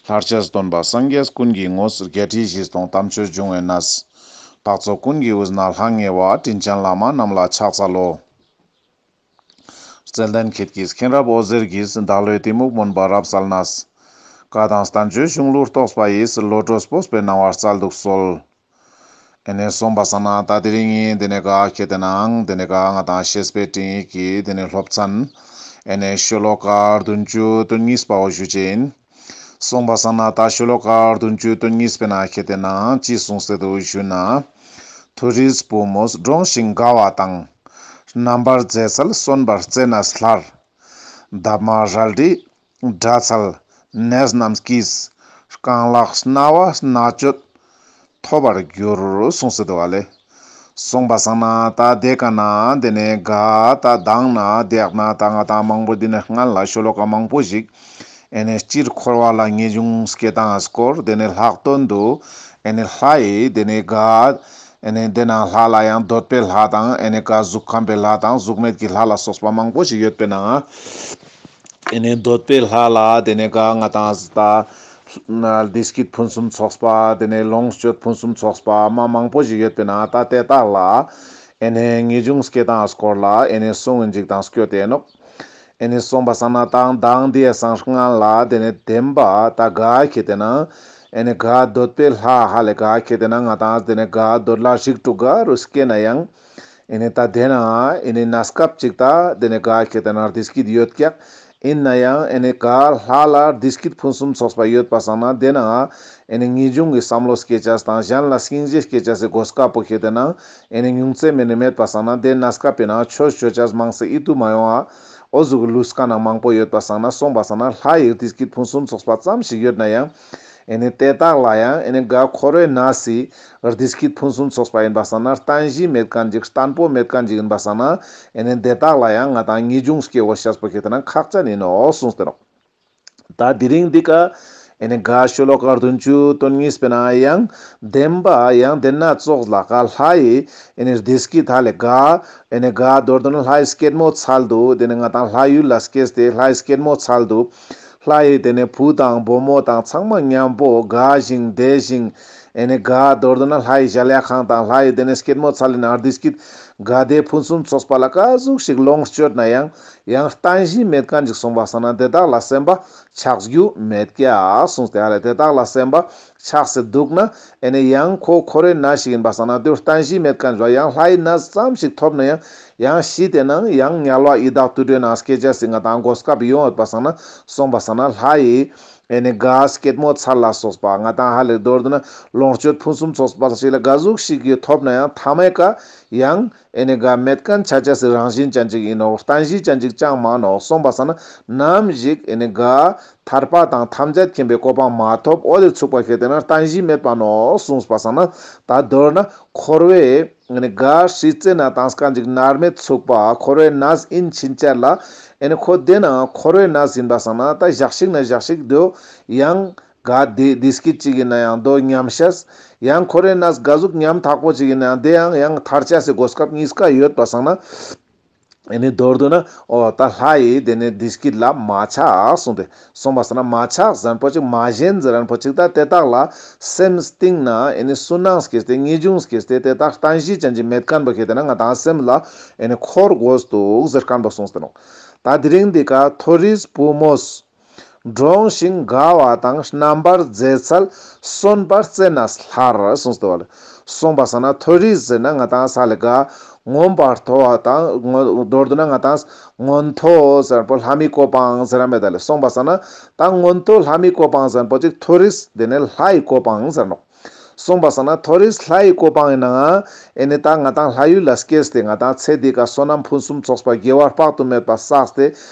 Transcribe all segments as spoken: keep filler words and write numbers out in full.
ལྷར་བཅས་སྟོན་པ་སངས་རྒྱས་ཀུན་གྱི་ངོས། བརྒྱད་ཁྲི་བཞི་སྟོང་དམ་ཆོས་འབྱུང་བའི་གནས། འཕགས་ཚོགས་ཀུན་གྱི་དབུས་ན་ལྷང་ངེ་བ། དྲིན་ཅན་བླ་མ་རྣམས་ལ་ཕྱག་འཚལ་ལོ། བརྩེ་ལྡན་ཁྱེད་ཀྱིས་མཁྱེན་རབ་འོད་ཟེར་གྱིས། བདག་བློའི་གཏི་མུག་མུན་པ་རབ་བསལ་ནས། བཀའ་དང་བསྟན་བཅོས་གཞུང་ལུགས་རྟོགས་པ་ཡིས། བློ་གྲོས་སྤོབས་པའི་སྣང་བ་སྩལ་དུ་གསོལ། ཨེ་ནེ་སོང་པ་སང་ན་ད་དེ་རིང་ངི་དེ་ནེ་ག་ཁེ་ཏེ་ནང་དེ་ནེ་ག་ང་དང་བཤེས་པའི་སྤྲིངས་ཡིག་གི་དེ་ནེ་སློབ་ཚན། ཨེ་ནེ་ཤོ་ལོ་ཀ་བདུན་ཅུ་དོན་གཉིས་པའོ་ཞུ་ཅེས་ཨིན། སོང་པ་སང་ན་ད་ཤོ་ལོ་ཀ་བདུན་ཅུ་དོན་གཉིས་པའི་ནང་ཁེ་ཏེ་ནང་ཅི་གསུངས་ཏེ་འདུག་ཞུ་ན། མཐོ་རིས་བུ་མོས་འབྲོངས་ཤིང་དགའ་བ་དང་། རྣམ་པར་མཛེས་ཚལ་སོན་པར་རྩེ་ནས་སླར། འདབ་མ་རལ་གྲི་འདྲ་ཚལ་ནས་རྣམས་ཀྱིས། རྐང་ལག་རྣ་བ་རྣ་གཅོད་ཐོབ་པར་འགྱུར། གསུངས་ཏེ་འདུག་ག་ལེ། སོང་པ་སང་ན་ད་དེ་ཀ་ན་དེ་ནེ་ག་ད་དང་ན་དེ་ཡག་ན་ད་ང་དང་མང་པོ་དེ་ནེ་སྔན་ལ་ཤོ་ལོ་ཀ་མང་པོ་ཞིག་ཨེ་ནེ་སྤྱིར་འཁོར་བ་ལ་ངེས་འབྱུང་སྐྱེ་སྟངས་སྐོར་དེ་ནེ་ལྷག་དོན་དུ་ཨེ་ནེ་ལྷ་ཡི་དེ་ནེ་ག་ཨེ་ནེ་དེ་ནང་ལྷ་ལ་ཡང་འདོད་པའི་ལྷ་དང་ཨེ་ནེ་ག་གཟུགས་ཁམས་པའི་ལྷ་དང་གཟུགས་མེད་ཀྱི་ལྷ་ལ་སོགས་པ་མང་པོ་ཞིག་ཡོད་པའི་ནང་ཨེ་ནེ་འདོད་པའི་ལྷ་ལ་དེ་ནེ་ག་ང་དང་ད་བདེ་སྐྱིད་ཕུན་སུམ་ཚོགས་པ་དེ་ནེ་ལོངས་སྤྱོད་ཕུན་སུམ་ཚོགས་པ་མ་མང་པོ་ཞིག་ཡོད་པའི་ནང་ད་དེ་དག་ལ་ཨེ་ནེ་ངེས་འབྱུང་སྐྱེ་སྟངས་སྐོར་ལ་ཨེ་ནེ་གསུངས་ཡིན་ཅིག་དང་སྐྱོད་དེ་ནོག། ཨེ་ནེ་སོང་པ་སང་ན་དང་དང་དེ་སང་སྔན་ལ་དེ་ནེ་བདེན་པ་ད་ག་ཁེ་ཏེ་ན་ཨེ་ནེ་ག་འདོད་པའི་ལྷ་ཧ་ལེ་ག་ཁེ་ཏེ་ན་ང་དང་དེ་ནེ་ག་འདོད་ལྷ་རིགས་དྲུག་ག་རུ་སྐྱེ་ན་ཡང་ཨེ་ནེ་ད་དེ་ན་ཨེ་ནེ་གནས་སྐབས་ཅིག་ད་དེ་ནེ་ག་ཁེ་ཏེ་ན་བདེ་སྐྱིད་ཡོད་ཀྱག། ཨིན་ན་ཡང་ཨེ་ནེ་ག་ལྷ་ལ་བདེ་སྐྱིད་ཕུན་སུམ་ཚོགས་པ་ཡོད་པ་སང་ན་དེ་ན་ཨེ་ནེ་ངེས་འབྱུང་གི་བསམ་བློ་སྐྱེ་ཅེས་དང་གཞན་ལ་སྙིང་རྗེ་སྐྱེ་ཅེས་སི་གོ་སྐབས་པོ་ཁེ་ཏེ་ན་ཨེ་ནེ་ཉུང་ཙེ་མེ་ནེ་མེད་པ་སང་ན་དེ་གནས་སྐབས་པའི་ནང་ཆོས་ཅོ་ཅེས་མང་སེ་ཨིད་དུ་མ་ཡོང་ང་། འོ་ཟུག་ལུས་ཀ་ན་མང་པོ་ཡོད་པ་སང་ན་སོང་པ་སང་ན་ལྷ་ཡི་བདེ་སྐྱིད་ཕུན་སུམ་ཚོགས་པ་ཙམ་ཞིག་ཡོད་ན་ཡང་ཨེ་ནེ་དེ་དག་ལ་ཡང་ཨེ་ནེ་ག་འཁོར་བའི་ནང་སི་བདེ་སྐྱིད་ཕུན་སུམ་ཚོགས་པ་ཡིན་པ་སང་ན་བརྟན་གཞི་མེད་མཁན་ཅིག་བརྟན་པོ་མེད་མཁན་ཅིག་ཡིན་པ་སང་ན་ཨེ་ནེ་དེ་དག་ལ་ཡང་ང་དང་ངེས་འབྱུང་སྐྱེ་བོ་ཤེས་པོ་ཁེ་ཏེ་ན་ཁག་ཅན་ཡིན་ནོག་གསུངས་ཏེ་ནོག། ད་དེ་རིང་འདི་ཀ་ཨེ་ནེ་ག་ཤོ་ལོ་ཀ་བདུན་ཅུ་དོན་གཉིས་པའི་ནང་ཡང་བདེན་པ་ཡང་དེ་ན་ཙོགས་ལ་ག་ལྷ་ཡི་ཨེ་ནེ་བདེ་སྐྱིད་ཧ་ལེ་ག་ཨེ་ནེ་ག་མདོར་བསྡུ་ན་ལྷ་ཡི་སྐྱེད་མོས་ཚལ་དུ་དེ་ནེ་ང་དང་ལྷ་ཡུལ་ལ་སྐྱེས་ཏེ་ལྷ་ཡི་སྐྱེད་མོས་ཚལ་དུ་ལྷ་ཡི་དེ་ནེ་བུ་དང་བུ་མོ་དང་ཚང་མ་མཉམ་པོ་དགའ་ཞིང་བདེ་ཞིང་ཨེ་ནེ་ག་མདོར་བསྡུ་ན་ལྷ་ཡི་གཞལ་ཡས་ཁང་དང་ལྷ་ཡི་དེ་ནེ་སྐྱེད་མོས་ཚལ་ལི་ནང་བདེ་སྐྱིད་དགའ་བདེ་ཕུན་སུམ་ཚོགས་པ་ལ་ག་ཟུག་ཞིག་ལོངས་སྤྱོད་ན་ཡང་ཡང་བརྟན་གཞི་མེད་མཁན་ཅིག་སོང་པ་སང་ན་དེ་དག་ལ་སེམས་པ་ཆགས་རྒྱུ་མེད་ཀྱག་གསུངས་ཏེ་ཧ་ལེ། དེ་དག་ལ་སེམས་པ་ཆགས་སེ་འདུག་ན་ཨེ་ནེ་ཡང་ཁོ་འཁོར་བའི་ནང་ཞིག་ཡིན་པ་སང་ན་དེ་བརྟན་གཞི་མེད་མཁན་ཅིག་ཡང་ལྷ་ཡི་གནས་ཙམ་ཞིག་ཐོབ་ན་ཡང་ཡང་ཤི་སྟེ་ནང་ཡང་དམྱལ་བ་ཡི་དྭགས་དུད་འགྲོའི་ནང་སྐྱེ་ཅེས་སི་ང་དང་གོ་སྐབས་ཡོང་ཡོད་པ་སང་ན་སོང་པ་སང་ན་ལྷ་ཡི་ཨེ་ནེ་ག་སྐྱེད་མོས་ཚལ་ལ་སོགས་པ་ང་དང་ཧ་ལེ་མདོར་བསྡུ་ན་ལོངས་སྤྱོད་ཕུན་སུམ་ཚོགས་པ་ཞིག་ལ་ག་ཟུག་ཞིག་གི་ཐོབ་ན་ཡང་མཐའ་མའི་ཀ་ཡང་ཨེ་ནེ་ག་མེད་མཁན་ཆ་ཅེས་སི་རང་བཞིན་ཅན་ཅིག་ཡིན་ནོག། བརྟན་གཞི་ཅན་ཅིག་ཅང་མན་ནོག། སོང་པ་སང་ན་ནམ་ཞིག་ཨེ་ནེ་ག་ཐར་པ་དང་ཐམས་ཅད་མཁྱེན་པའི་གོ་འཕང་མ་ཐོབ་འོ་དེ་ཚུག་པ་ཁེ་ཏེ་ན་བརྟན་གཞི་མེད་པ་ནོག་གསུངས་པ་སང་ན་ད་མདོར་ན་འཁོར་བའི་ཨེ་ནེ་ག་སྲིད་རྩེ་ན་དང་སྐད་ཅིག་མནར་མེད་ཚུག་པ་འཁོར་བའི་གནས་ཡིན་ཕྱིན་ཆད་ལ་ཨེ་ནེ་ཁོ་དེ་ན་འཁོར་བའི་གནས་ཡིན་པ་སང་ན་ད་ཞག་ཞིག་ན་ཞག་ཞིག་དུ་ཡང་ག་བདེ་བདེ་སྐྱིད་ཅིག་ཡིན་ན་ཡང་དོ་ཉམས་ཤེས། ཡང་འཁོར་བའི་གནས་ག་ཟུག་ཉམ་ཐག་པོ་ཅིག་ཡིན་ན་ཡང་དེ་ཡང་ཡང་ཐར་ཆ་སི་གོ་སྐབས་གཉིས་ཀ་ཡོད་པ་སང་ན། ཨེ་ནེ་མདོར་བསྡུ་ན་འོ་ད་ལྷ་ཡི་དེ་ནེ་བདེ་སྐྱིད་ལ་མ་ཆགས་གསུངས་ཏེ་སོང་པ་སང་ན་མ་ཆགས་ཟེར་མཁན་པོ་ཅིག་མ་ཞེན་ཟེར་མཁན་པོ་ཅིག་ད་དེ་དག་ལ་སེམས་གཏིང་ན་ཨེ་ནེ་སུན་སྣང་སྐྱེས་ཏེ་ངེས་འབྱུང་སྐྱེས་ཏེ་དེ་དག་བརྟན་གཞི་ཅན་ཅིག་མེད་མཁན་པོ་ཁེ་ཏེ་ན་ང་དང་སེམས་ལ་ཨེ་ནེ་འཁོར་དགོས་འདུག་ཟེར་མཁན་པོ་གསུངས་ཏེ་ནོག། ད་དེ་རིང་འདི་ཀ་མཐོ་རིས་བུ་མོས། འབྲོངས་ཤིང་དགའ་བ་དང་། རྣམ་པར་མཛེས་ཚལ་སོན་པར་རྩེ་ནས་སླར། གསུངས་ཏེ་འདུག་ག་ལེ། སོང་པ་སང་ན་མཐོ་རིས་ཟེར་ན་ང་དང་ས་ལེ་ག་མངོན་པར་མཐོ་བ་དང་མདོར་བསྡུ་ན་ང་དང་མངོན་མཐོ་ཟེར་པོ་ལྷ་མིའི་གོ་འཕང་ཟེར་ར་མེད་ད་ལེ། སོང་པ་སང་ན་ད་མངོན་མཐོ་ལྷ་མིའི་གོ་འཕང་ཟེར་པོ་ཅིག་མཐོ་རིས་དེ་ནེ་ལྷ་ཡི་གོ་འཕང་ཟེར་ནོག། སོང་པ་སང་ན་མཐོ་རིས་ལྷ་ཡི་གོ་འཕང་ཡིན་ནའང་ཨེ་ནེ་ད་ང་དང་ལྷ་ཡུལ་ལ་སྐྱེས་ཏེ་ང་དང་ཚེ་འདི་ཀ་བསོད་ནམས་ཕུན་སུམ་ཚོགས་པ་དགེ་བ་དཔག་ཏུ་མེད་པ་བསགས་ཏེ་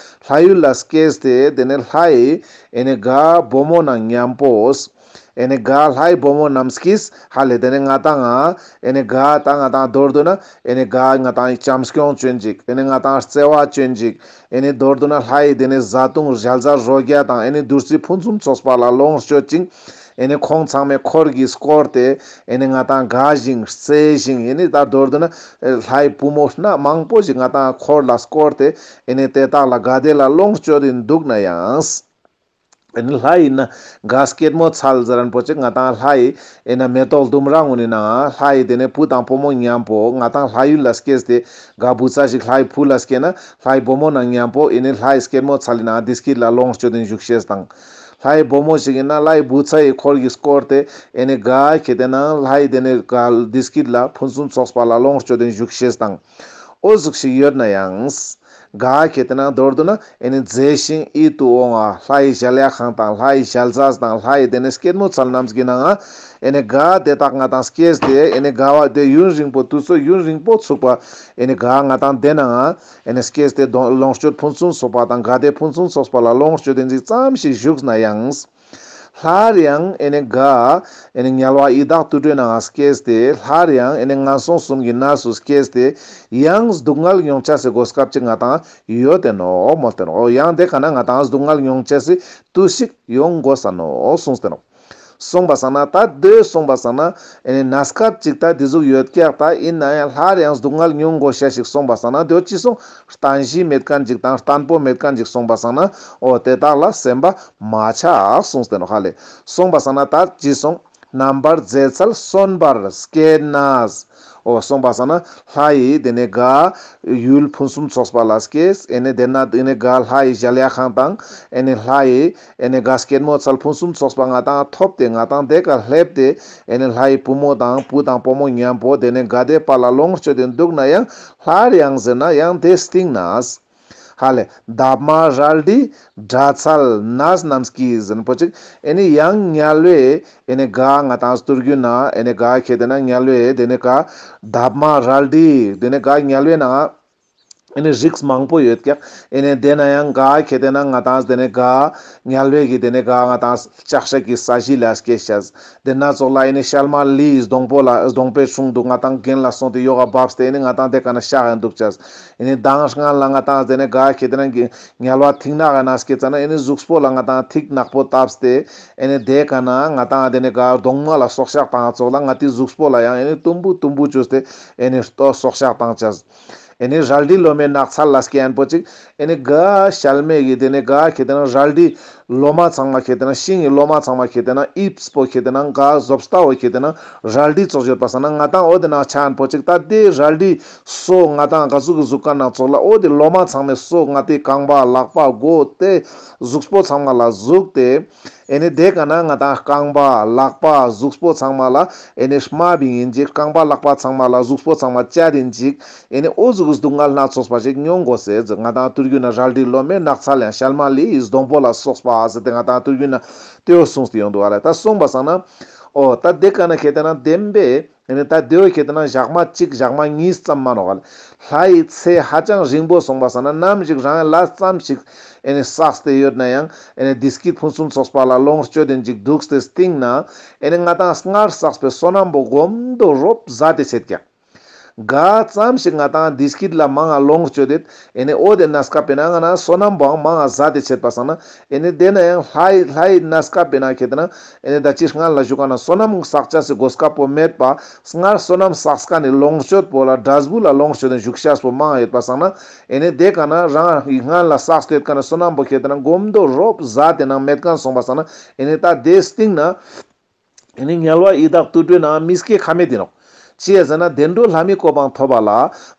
ལྷ་ཡུལ་ལ་སྐྱེས་ཏེ་དེ་ནེ་ལྷ་ཡི་ཨེ་ནེ་ག་བུ་མོ་ནང་མཉམ་པོས་ཨེ་ནེ་ག་ལྷ་ཡི་བུ་མོ་རྣམས་ཀྱིས་ཧ་ལེ་དེ་ནེ་ང་དང་ཨེ་ནེ་ག་ད་ང་དང་མདོར་བསྡུ་ན་ཨེ་ནེ་ག་ང་དང་བྱམས་སྐྱོང་ཅོ་ཡིན་ཅིག། ཨེ་ནེ་ང་དང་བརྩེ་བ་ཅོ་ཡིན་ཅིག། ཨེ་ནེ་མདོར་བསྡུ་ན་ལྷ་ཡི་དེ་ནེ་བཟའ་བཏུང་ཞལ་ཟས་རོ་བརྒྱ་དང་ཨེ་ནེ་བདུད་རྩི་ཕུན་སུམ་ཚོགས་པ་ལ་ལོངས་སྤྱོད་ཅིང་། ཨེ་ནེ་ཁོང་ཚང་མས་འཁོར་གྱིས་བསྐོར་ཏེ་ཨེ་ནེ་ང་དང་དགའ་ཞིང་རྩེ་ཞིང་ཨེ་ནེ་ད་མདོར་བསྡུ་ན་ལྷའི་བུ་མོ་སྣ་མང་པོ་ཞིག་ང་དང་འཁོར་ལ་བསྐོར་ཏེ་ཨེ་ནེ་དེ་དག་ལ་དགའ་བདེ་ལ་ལོངས་སྤྱོད་དེ་འདུག་ན་ཡང་། ཨེ་ནི་ལྷ་ཡི་ན་ག་སྐྱེད་མོས་ཚལ་ཟེར་རན་པོ་ཅིག་ང་ཏང་ལྷ་ཡི་ཨེ་ན་མེ་ཏོག་ལྡུམ་ར་གུན་ནི་ནང་ལྷ་ཡི་དེ་ནས་བུ་དང་བུ་མོ་མཉམ་པོ་ང་ཏང་ལྷ་ཡུལ་ལ་སྐྱེས་ཏེ་ག་བུ་ཚ་ཞིག་ལྷ་ཡི་བུ་ལ་སྐྱེས་ན་ལྷ་ཡི་བུ་མོ་ནང་མཉམ་པོ་ཨེ་ནི་ལྷ་ཡི་སྐྱེད་མོས་ཚལ་ལི་ནང་བདེ་སྐྱིད་ལ་ལོངས་སྤྱོད་དེ་བཞུགས་ཤེས་དང་། ལྷ་ཡི་བུ་མོ་ཞིག་ཡིན་ན་ལྷ་ཡི་བུ་ཚ་ཡི་འཁོར་གྱིས་བསྐོར་ཏེ་ཨེ་ནི་ག་ཁེ་ཏེ་ན་ལྷ་ཡི་དེ་ནས་ག་བདེ་སྐྱིད་ལ་ཕུན་སུམ་ཚོགས་པ་ལ་ལོངས་སྤྱོད་དེ་བཞུགས་ཤེས་དང་། འོ་ཟུག་ཞིག་ཡོད་ན་ཡང་། ག་ཁེ་ཏེ་ན་མདོར་བསྡུ་ན་ཨེ་ནི་མཛེས་ཤིང་ཡིད་དུ་འོང་བ་ལྷ་ཡི་གཞལ་ཡས་ཁང་དང་ལྷ་ཡི་ཞལ་ཟས་དང་ལྷ་ཡི་དེ་ནས་སྐྱེད་མོས་ཚལ་རྣམས་ཀྱི་ནང་ང་ཨེ་ནི་ག་དེ་དག་ང་ཏང་སྐྱེས་ཏེ་ཨེ་ནི་ག་བ་དེ་ཡུན་རིང་པོ་དུས་ཚོད་ཡུན་རིང་པོ་ཚུགས་པ་ཨེ་ནི་ག་ང་ཏང་དེ་ནང་ང་ཨེ་ནི་སྐྱེས་ཏེ་དོ་ལོངས་སྤྱོད་ཕུན་སུམ་ཚོགས་པ་དང་ག་དེ་ཕུན་སུམ་ཚོགས་པ་ལ་ལོངས་སྤྱོད་དེ་ཅིག་ཙམ་ཞིག་བཞུགས་ན་ཡང་། སླར་ཡང་ཨེ་ནི་ག་ཨེ་ནི་དམྱལ་བ་ཡི་དྭགས་དུད་འགྲོའི་ནང་སྐྱེས་ཏེ་སླར་ཡང་ཨེ་ནི་ངན་སོང་གསུམ་གྱི་གནས་སུ་སྐྱེས་ཏེ་ཡང་སྡུག་བསྔལ་མྱོང་ཅེས་སི་གོ་སྐབས་ཅིག་ང་ཏང་ཡོད་དེ་ནོག་མོལ་ཏེ་ནོག། འོ་ཡང་དེ་ཀ་ན་ང་ཏང་སྡུག་བསྔལ་མྱོང་ཅེས་སི་དུས་ཤིག་ཡོང་དགོས་ས་ནོག་གསུངས་ཏེ་ནོག། སོང་པ་སང་ན་ད་དེ་སོང་པ་སང་ན་ཨེ་ནི་གནས་སྐབས་ཅིག་ད་དེ་ཟུག་ཡོད་ཀྱག། ད་ཡིན་ན་ཡང་སླར་ཡང་སྡུག་བསྔལ་མྱོང་དགོས་ཤེས་ཤིག་སོང་པ་སང་ན་དེ་ཅི་སོང་། བརྟན་གཞི་མེད་མཁན་ཅིག་དང་བརྟན་པོ་མེད་མཁན་ཅིག་སོང་པ་སང་ན་འོ་དེ་དག་ལ་སེམས་པ་མ་ཆགས་གསུངས་ཏེ་ནོག་ཧ་ལེ། སོང་པ་སང་ན་ད་ཅི་སོང་། རྣམ་པར་མཛེས་ཚལ་གསོན་པར་སྐྱེས་ནས། འོ་སོང་པ་སང་ན་ལྷ་ཡི་དེ་ནས་ག་ཡུལ་ཕུན་སུམ་ཚོགས་པ་ལ་སྐྱེས། ཨེ་ནི་དེ་ན་དེ་ནས་ག་ལྷ་ཡི་གཞལ་ཡས་ཁང་དང་ཨེ་ནི་ལྷ་ཡི་ཨེ་ནི་ག་སྐྱེད་མོས་ཚལ་ཕུན་སུམ་ཚོགས་པ་ང་ཏང་ཐོབ་སྟེ་ང་ཏང་དེ་ཀ་སླེབས་ཏེ་ཨེ་ནི་ལྷ་ཡི་བུ་མོ་དང་བུ་དང་བུ་མོ་མཉམ་པོ་དེ་ནས་ག་དེ་པ་ལ་ལོངས་སྤྱོད་དེ་འདུག་ན་ཡང་སླར་ཡང་ཟེར་ན་ཡང་དེ་སྟིང་ནས། ཧ་ལེ། འདབ་མ་རལ་གྲི་འདྲ་ཚལ་ནས་རྣམས་ཀྱིས་ཟེར་པོ་ཅིག། ཨེ་ནི་ཡང་དམྱལ་བའི་ཨེ་ནི་ག་ང་ཏང་སྟོད་རྒྱུད་ན་ཨེ་ནི་ག་ཁེ་ཏེ་ན་དམྱལ་བའི་དེ་ནས་ག་འདབ་མ་རལ་གྲི་དེ་ནས་ག་དམྱལ་བའི་ནང་ཨེ་ནི་རིགས་མང་པོ་ཡོད་ཀྱག། ཨེ་ནི་དེ་ན་ཡང་ག་ཁེ་ཏེ་ན་ང་ཏང་དེ་ནས་ག་དམྱལ་བའི་གི་དེ་ནས་ག་ང་ཏང་ལྕགས་སྲེག་གི་ས་གཞི་ལ་སྐྱེས་ཤེས། དེ་ན་ཙོགས་ལ་ཨེ་ནི་ཤལ་མ་ལིའི་སྡོང་པོ་ལ་སྡོང་པོའི་དྲུང་དུ་ང་ཏང་གྱེན་ལ་སོང་སྟེ་ཡོག་ག་བབས་ཏེ་ཨེ་ནི་ང་ཏང་དེ་ཀ་ན་ཤག་ཡང་འདུག་ཅེས། ཨེ་ནི་མདང་སྔན་ལ་ང་ཏང་དེ་ནས་ག་ཁེ་ཏེ་ན་གི་དམྱལ་བ་ཐིག་ནག་ཡང་ན་སྐྱེས་ཙ་ན་ཨེ་ནི་གཟུགས་པོ་ལ་ང་ཏང་ཐིག་ནག་པོ་བཏབས་ཏེ་ཨེ་ནི་དེ་ཀ་ན་ང་ཏང་དེ་ནས་ག་གདོང་མ་ལ་སྲོག་ཆགས་དང་ཙོགས་ལ་ང་ཏི་གཟུགས་པོ་ལ་ཡང་ཨེ་ནི་དུམ་བུ་དུམ་བུ་བཅོས་ཏེ་ཨེ་ནི་ལྟོ་སྲོག་ཆགས་དང་ཅེས། ཨེ་ནི་རལ་གྲི་ལོ་མའི་ནགས་ཚལ་ལ་སྐྱེ་ཡན་པོ་ཅིག། ཨེ་ནི་ག་ཤལ་མའི་གི་དེ་ནས་ག་ཁེ་ཏེ་ན་རལ་གྲི་ལོ་མ་ཚང་མ་ཁེ་ཏེ་ན་ཤིང་གི་ལོ་མ་ཚང་མ་ཁེ་ཏེ་ན་དབྱིབས་པོ་ཁེ་ཏེ་ན་ག་བཟོ་ལྟ་བོ་ཁེ་ཏེ་ན་རལ་གྲི་ཙོགས་ཡོད་པ་སང་ན་ང་ཏང་འོ་དེ་ན་ཆ་ཡན་པོ་ཅིག། ད་དེ་རལ་གྲི་སོ་ང་ཏང་ག་ཟུག་གི་གཟུགས་ཀ་ན་ཙོགས་ལ་འོ་དེ་ལོ་མ་ཚང་མའི་སོ་ང་ཏི་རྐང་པ་ལག་པ་མགོ་དེ་གཟུགས་པོ་ཚང་མ་ལ་ཟུག་སྟེ། ཨེ་ནི་དེ་ཀ་ན་ང་ཏང་རྐང་པ་ལག་པ་གཟུགས་པོ་ཚང་མ་ལ་ཨེ་ནི་རྨ་བིང་ཡིན་ཅིག། རྐང་པ་ལག་པ་ཚང་མ་ལ་གཟུགས་པོ་ཚང་མ་བཅད་ཡིན་ཅིག། ཨེ་ནི་འོ་ཟུག་གི་སྡུག་བསྔལ་སྣ་ཚོགས་པ་ཞིག་མྱོང་དགོས་ཟེར་ཟེར། ང་ཏང་ཐུར་རྒྱུད་ན་རལ་གྲི་ལོ་མའི་ནགས་ཚལ་ཡང་ཤལ་མ་ལིའི་སྡོང་པོ་ལ་སོགས་པ་ཟེར་ཏེ་ང་ཏང་ཐུར་རྒྱུད་ན་དེ་བོ་གསུངས་ཏེ་ཡོང་འདུག་ཨ་ལེ། ད་སོང་པ་སང་ན་འོ་ད་དེ་ཀ་ན་ཁེ་ཏེ་ན་བདེན་པའི་ཨེ་ནི་ད་དེ་བོ་ཁེ་ཏེ་ན་ཞག་མ་གཅིག་ཞག་མ་གཉིས་ཙམ་མ་ནོག་ལེ། ལྷ་ཡི་ཚེ་ཧ་ཅང་རིང་པོ་སོང་པ་སང་ན་ནམ་ཞིག་རང་ལ་ཙམ་ཞིག་ཨེ་ནི་བསགས་ཏེ་ཡོད་ན་ཡང་ཨེ་ནི་བདེ་སྐྱིད་ཕུན་སུམ་ཚོགས་པ་ལ་ལོངས་སྤྱོད་དེ་འཇིག་འདུག་སྟེ་སྟིང་ན་ཨེ་ནི་ང་ཏང་སྔར་བསགས་པའི་བསོད་ནམས་པོ་གོམ་དོ་རོབ་ཟད་དེ་ཆད་ཀྱག། ག་ཙམ་ཞིག་ང་ཏང་བདེ་སྐྱིད་ལ་མང་ང་ལོངས་སྤྱོད་དེ་ཨེ་ནི་འོ་དེ་གནས་སྐབས་པའི་ནང་ང་ན་བསོད་ནམས་པོའང་མང་ང་ཟད་དེ་ཆད་པ་སང་ན། ཨེ་ནི་དེ་ན་ཡང་ལྷའི་ལྷའི་གནས་སྐབས་པའི་ནང་ཁེ་ཏེ་ན་ཨེ་ནི་ད་ཅི་སྔར་ལ་ཞུ་ཀ་ན་བསོད་ནམས་བསགས་ཅེས་སི་གོ་སྐབས་པོ་མེད་པ། སྔར་བསོད་ནམས་བསགས་ཀ་ནི་ལོངས་སྤྱོད་པོ་ལ་འབྲས་བུ་ལ་ལོངས་སྤྱོད་དེ་བཞུགས་ཤེས་པོ་མང་ཡོད་པ་སང་ན། ཨེ་ནི་དེ་ཀ་ན་རང་སྔར་ལ་བསགས་ཏེ་ཡོད་ཀ་ན་བསོད་ནམས་པོ་ཁེ་ཏེ་ན་གོམ་དོ་རོབ་ཟད་དེ་ནང་མེད་མཁན་སོང་པ་སང་ན། ཨེ་ནི་ད་དེ་སྟིང་ན་ཨེ་ནི་དམྱལ་བ་ཡི་དྭགས་དུད་འགྲོའི་ནང་མི་སྐྱེ་ཁ་མེད་དེ་ནོག། ཅི་ཡ་ཟེར་ན་བདེ་འགྲོ་ལྷ་མིའི་གོ་འཕང་ཐོབ་པ་ལ་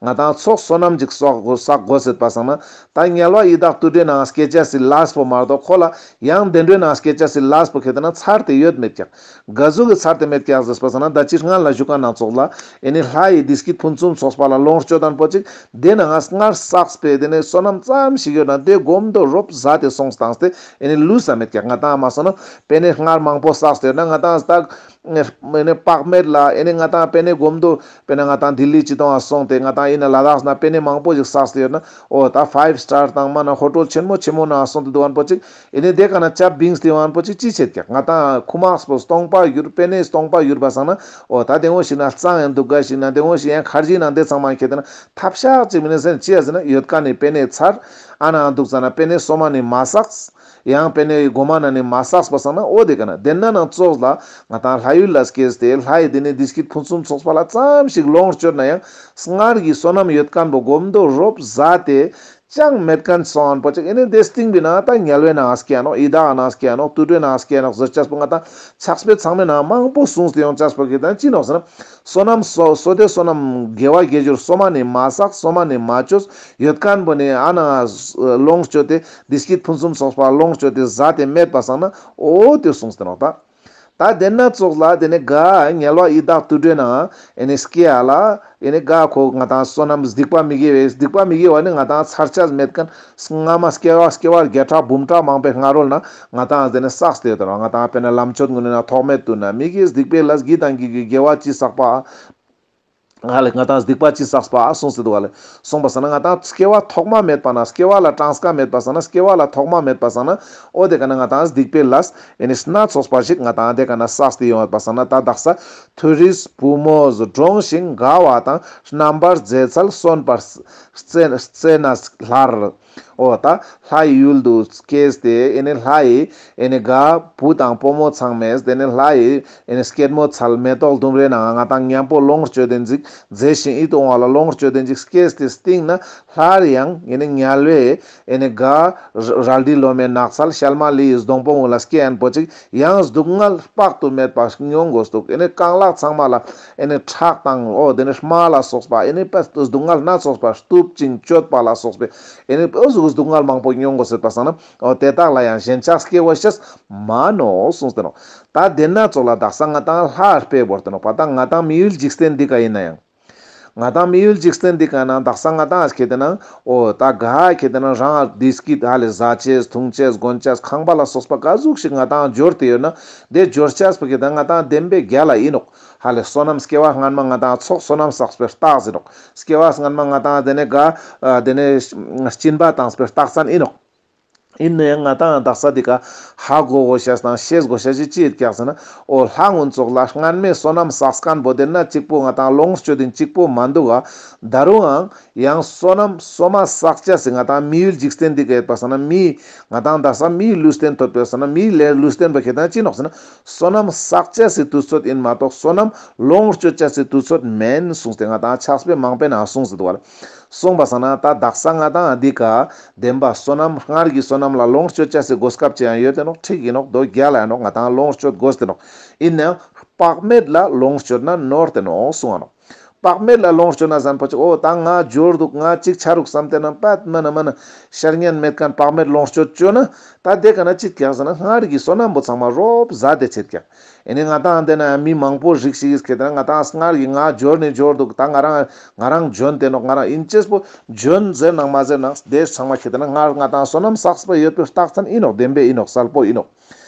ང་ཏང་ཚོགས་བསོད་ནམས་ཅིག་བསགས་དགོས་ཟེར་པ་སང་ན། ད་དམྱལ་བ་ཡི་དྭགས་དུད་འགྲོའི་ནང་སྐྱེ་ཅེས་སི་ལས་པོ་མ་གཏོགས་ཁོ་ལ་ཡང་བདེ་འགྲོའི་ནང་སྐྱེ་ཅེས་སི་ལས་པོ་ཁེ་ཏེ་ན་ཚར་ཏེ་ཡོད་མེད་ཀྱག། ག་ཟུག་གི་ཚར་ཏེ་མེད་ཀྱག་ཟེར་པ་སང་ན། ད་ཅི་སྔར་ལ་ཞུ་ཀ་ན་ཙོགས་ལ་ཨེ་ནི་ལྷ་ཡི་བདེ་སྐྱིད་ཕུན་སུམ་ཚོགས་པ་ལ་ལོངས་སྤྱོད་ཡན་པོ་ཅིག། དེ་ན་ང་སྔར་བསགས་པའི་དེ་ནས་བསོད་ནམས་ཙམ་ཞིག་ཡོད་ན་དེ་གོམ་དོ་རོབ་ཟད་དེ་སོང་སྟེ་ཨེ་ནི་ལུས་ས་མེད་ཀྱག། ང་ཏང་མ་སོང་ན་པེ་ནེ་སྔར་མང་པོ་བསགས་ཏེ་ཡོད་ན་ང་ཏང་ད་ཨེ་ནི་བག་མེད་ལ་ཨེ་ནི་ང་ཏང་པེ་ནེ་གོམ་དོ་པེ་ནེ་ང་ཏང་ལྡི་ལི་ཅི་ཏོང་ང་སོང་སྟེ་ང་ཏང་ཡིན་ན་ལ་དྭགས་ན་པེ་ནེ་མང་པོ་ཞིག་བསགས་ཏེ་ཡོད་ན། འོ་ད་ཕའིབ་སི་ཊར་དང་མ་ན་ཧོ་ཊེལ་ཆེན་མོ་ཆེན་མོ་ནང་སོང་སྟེ་འདུག་ཡན་པོ་ཅིག། ཨེ་ནི་དེ་ཀ་ན་ཅབ་བིངས་ཏེ་ཡོང་ཡན་པོ་ཅིག་ཅི་བྱེད་ཀྱག། ང་ཏང་ཁུག་མ་པོ་སྟོང་པ་གྱུར་པེ་ནེ་སྟོང་པ་གྱུར་པ་སང་ན། འོ་ད་དེ་འོ་ཞིག་ན་གཙང་ཡང་འདུག་ག་ཞིག་ན་དེ་འོ་ཞིག་ཡང་ཁར་ཇི་ནང་དེ་ཚང་མ་ཁེ་ཏེ་ན་ཐབས་ཤག་ཅིག་མི་ནི་ཟེར་ཅི་ཡ་ཟེར་ན་ཡོད་ཀ་ནི་པེ་ནེ་ཚར། ཨ་ན་འདུག་ཙ་ན་པེ་ནེ་སོ་མ་ནི་མ་བསགས། ཡང་པེ་ནེ་གོ་མ་ན་ནི་མ་བསགས་པ་སང་ན་འོ་དེ་ཀ་ན་དེ་ན་ནང་ཙོགས་ལ་ང་ཏང་ལྷ་ཡུལ་ལ་སྐྱེས་ཏེ་ལྷ་ཡི་དེ་ནི་བདེ་སྐྱིད་ཕུན་སུམ་ཚོགས་པ་ལ་ཙམ་ཞིག་ལོངས་སྤྱོད་ན་ཡང་སྔར་གྱི་བསོད་ནམས་ཡོད་མཁན་པོ་གོམ་དོ་རོབ་ཟད་དེ་ ཅང་མེད་མཁན་སོང་ཨན་པོ་ཅིག་ཨེ་ནི་དེ་སྟིང་བི་ན་ད་དམྱལ་བའི་ནང་སྐྱེ་ནོག། ཡི་དྭགས་ནང་སྐྱེ་ནོག། དུད་འགྲོའི་ནང་སྐྱེ་ནོག་ཟེར་ཅེས་པོ་ང་ཏང་ཕྱག་དཔེ་ཚང་མའི་ནང་མང་པོ་གསུངས་ཏེ་ཡོང་ཅེས་པོ་གི་ད་ཅི་ནོག་ཟེར་ན། བསོད་ནམས་བསོད་བསོད་བདེ་བསོད་ནམས་དགེ་བ་དགེ་སྦྱོར་སོ་མ་ནི་མ་བསགས། སོ་མ་ནི་མ་བཅོས། ཡོད་མཁན་པོ་ནི་ཨ་ན་ལོངས་སྤྱོད་དེ་བདེ་སྐྱིད་ཕུན་སུམ་ཚོགས་པ་ལོངས་སྤྱོད་དེ་ཟ་སྟེ་མེད་པ་སང་ན་འོ་དེ་གསུངས་ཏེ་ནོག་ད། ད་དེ་ན་ཙོགས་ལ་དེ་ནི་ག་དམྱལ་བ་ཡི་དྭགས་དུད་འགྲོའི་ནང་ཨེ་ནི་སྐྱེ་ཡ་ལ་ཨེ་ནི་ག་ཁོ་ང་ཏང་བསོད་ནམས་སྡིག་པ་མི་དགེ་བའི་སྡིག་པ་མི་དགེ་བ་ནི་ང་ཏང་ཚར་ཆ་མེད་མཁན། སྔ་མ་སྐྱེ་བ་སྐྱེ་བ་བརྒྱ་ཕྲག་འབུམ་ཕྲག་མང་པོའི་སྔ་རོལ་ན་ང་ཏང་དེ་ནི་བསགས་ཏེ་ཡོད་དེ་ནོག། ང་ཏང་དཔེར་ན་ལམ་གཅོད་ངུན་ན་ཐོག་མེད་དུ་ན་མི་དགེ་སྡིག་པའི་ལས་གི་དང་གི་དགེ་བ་ཅི་བསགས་པ། ཧ་ལེ་ང་ཏང་སྡིག་པ་ཅི་བསགས་པ་གསུངས་ཏེ་འདུག་ཧ་ལེ། གསུངས་པ་སང་ན་ང་ཏང་སྐྱེ་བ་ཐོག་མ་མེད་པ་ན་སྐྱེ་བ་ལ་གྲངས་ཀ་མེད་པ་སང་ན་སྐྱེ་བ་ལ་ཐོག་མ་མེད་པ་སང་ན་འོ་དེ་ཀ་ན་ང་ཏང་སྡིག་པའི་ལས་ཨེ་ནི་སྣ་ཚོགས་པ་ཞིག་ང་ཏང་དེ་ཀ་ན་བསགས་ཏེ་ཡོང་བ་སང་ན། ད་དག་ས་མཐོ་རིས་བུ་མོས་འབྲོངས་ཤིང་དགའ་བ་དང་། རྣམ་པར་མཛེས་ཚལ་སོན་པར་རྩེ་རྩེ་ནས་སླར། འོ་ད་ལྷའི་ཡུལ་དུ་སྐྱེས་ཏེ་ཨེ་ནི་ལྷའི་ཨེ་ནི་ག་བུ་དང་བུ་མོ་ཚང་མས་དེ་ནི་ལྷའི་ཨེ་ནི་སྐྱེད་མོས་ཚལ་མེ་ཏོག་ལྡུམ་རའི་ནང་ང་ཏང་མཉམ་པོ་ལོངས་སྤྱོད་དེ་ཅིག་མཛེས་ཤིང་ཡིད་དུ་འོང་བ་ལ་ལོངས་སྤྱོད་དེ་ཅིག་སྐྱེས་ཏེ་སྟིང་ན་སླར་ཡང་ཨེ་ནི་དམྱལ་བའི་ཨེ་ནི་ག་རལ་གྲི་ལོ་མའི་ནགས་ཚལ་ཤལ་མ་ལི་ཡི་སྡོང་པོ་ངུན་ལ་སྐྱེ་ཨན་པོ་ཅིག་ཡང་སྡུག་བསྔལ་དཔག་ཏུ་མེད་པ་མྱོང་དགོས་འདུག། ཨེ་ནི་རྐང་ལག་ཚང་མ་ལ་ཨེ་ནི་ཁྲག་དང་འོ་དེ་ནི་རྨ་ལ་སོགས་པ་ཨེ་ནི་དཔེ་སྡུག་བསྔལ་སྣ་ཚོགས་པ་གཏུབ་ཅིང་གཅོད་པ་ལ་སོགས་པའི་ཨེ་ནི་འོ་ཟུག་སྡུག་བསྔལ་མང་པོ་མྱོང་དགོས་ཟེར་པ་སང་ན། འོ་དེ་དག་ལ་ཡང་ཞེན་ཆགས་སྐྱེ་བོ་ཤེས་མ་ནོག་གསུངས་ཏེ་ནོག། ད་དེ་ན་ཙོགས་ལ་དག་ས་ང་ཏང་ལྷ་དཔེ་བོར་ཏེ་ནོག་པ། ད་ང་ཏང་མི་ཡུལ་འཇིག་རྟེན་འདི་ཀ་ཡིན་ན་ཡང་། ང་ཏང་མི་ཡུལ་འཇིག་རྟེན་འདི་ཀ་ན་དག་ས་ང་ཏང་ཁེ་ཏེ་ན་འོ་ད་ག་ཁེ་ཏེ་ན་རང་བདེ་སྐྱིད་ཧ་ལེ་ཟ་ཅེས་འཐུང་ཅེས་གོན་ཅེས་ཁང་པ་ལ་སོགས་པ་ག་ཟུག་ཞིག་ང་ཏང་འབྱོར་ཏེ་ཡོད་ན་དེ་འབྱོར་ཅེས་པོ་ཁེ་ཏེ་ན་ང་ཏང་བདེན་པའི་རྒྱལ་ལ་ཡིན་ནོག། ཧ་ལེ་བསོད་ནམས་སྐྱེ་བ་སྔན་མ་ང་ཏང་ཚོགས་བསོད་ནམས་བསགས་པའི་རྟགས་ཡིན་ནོག། སྐྱེ་བ་སྔན་མ་ང་ཏང་དེ་ནས་ག་དེ་ནས་སྦྱིན་པ་བཏང་པའི་རྟགས་མཚན་ཡིན་ནོག། ཡིན་ན་ཡང་ང་ཏང་དག་ས་འདི་ཀ་ཧ་གོ་དགོས་ཤེས་དང་ཤེས་དགོས་ཤེས་ཅི་ཡོད་ཀྱག་ཟེར་ན། འོ་ལྷ་ངོ་ཙོགས་ལ་སྔན་མའི་བསོད་ནམས་བསགས་མཁན་པོ་དེ་ན་གཅིག་པོ་ང་ཏང་ལོངས་སྤྱོད་དེ་གཅིག་པོ་མ་འདུག་ག། ད་རུང་ཡང་བསོད་ནམས་སོ་མ་བསགས་ཅེས་སི་ང་ཏང་མི་ཡུལ་འཇིག་རྟེན་འདི་ཀ་ཡོད་པ་སང་ན་མི་ང་ཏང་དག་ས་མིའི་ལུས་རྟེན་ཐོབ་པའི་སང་ན་མིའི་ལས་ལུས་རྟེན་པ་ཁེ་ཏེ་ན་ཅི་ནོག་ཟེར་ན། བསོད་ནམས་བསགས་ཅེས་སི་དུས་ཚོད་ཡིན་མ་གཏོགས་བསོད་ནམས་ལོངས་སྤྱོད་ཅེས་སི་དུས་ཚོད་མེན་གསུངས་ཏེ་ང་ཏང་ཕྱག་དཔེ་མང་པོའི་ནང་གསུངས་ཏེ་འདུག་ག་ལེ། གསུངས་པ་སང་ན་ད་དག་ས་ང་ཏང་འདི་ཀ་བདེན་པ་བསོད་ནམས་སྔར་གྱི་བསོད་ནམས་ལ་ལོངས་སྤྱོད་ཅེས་སི་གོ་སྐབས་ཅི་ཡང་ཡོད་དེ་ནོག། འགྲིག་ཡིན་ནོག། དོ་རྒྱལ་ལ་ཡིན་ནོག། ང་ཏང་ལོངས་སྤྱོད་དགོས་ཏེ་ནོག། ཡིན་ནའང་དཔག་མེད་ལ་ལོངས་སྤྱོད་ན་ནོར་ཏེ་ནོག་གསུངས་ནོག། དཔག་མེད་ལ་ལོངས་སྤྱོད་ན་ཟེར་ཁན་པོ་ཅིག་འོ་ད་ང་འབྱོར་འདུག། ང་ཅིག་ཆ་རུག་བསམ་སྟེ་ན་པད་མ་ན་མ་ན་ཤར་ཉན་མེད་ཁན་དཔག་མེད་ལོངས་སྤྱོད་ཅོ་ན་ད་དེ་ཀ་ན་ཅི་ཀྱག་ཟེར་ན་སྔར་གྱི་བསོད་ནམས་པོ་ཚང་མ་རོབ་ཟད་དེ་ཆེད་ཀྱག། ཨེ་ནི་ང་ཏང་དེ་ན་མི་མང་པོ་རིགས་ཤིག་གིས་ཁེ་ཏེ་ན་ང་ཏང་སྔར་གྱི་ང་འབྱོར་ནི་འབྱོར་འདུག། ད་ང་རང་ང་རང་འཇོན་ཏེ་ནོག། ང་རང་ཨིན་ཅེས་པོ་འཇོན་ཟེར་ནང་མ་ཟེར་ནང་དེ་ཚང་མ་ཁེ་ཏེ་ན་སྔར་ང་ཏང་བསོད་ནམས་བསགས་པ་ཡོད་པའི་རྟགས་མཚན་ཨིན་ནོག། བདེན་པའི་ཨིན་ནོག། གསལ་པོ་ཨིན་ནོག།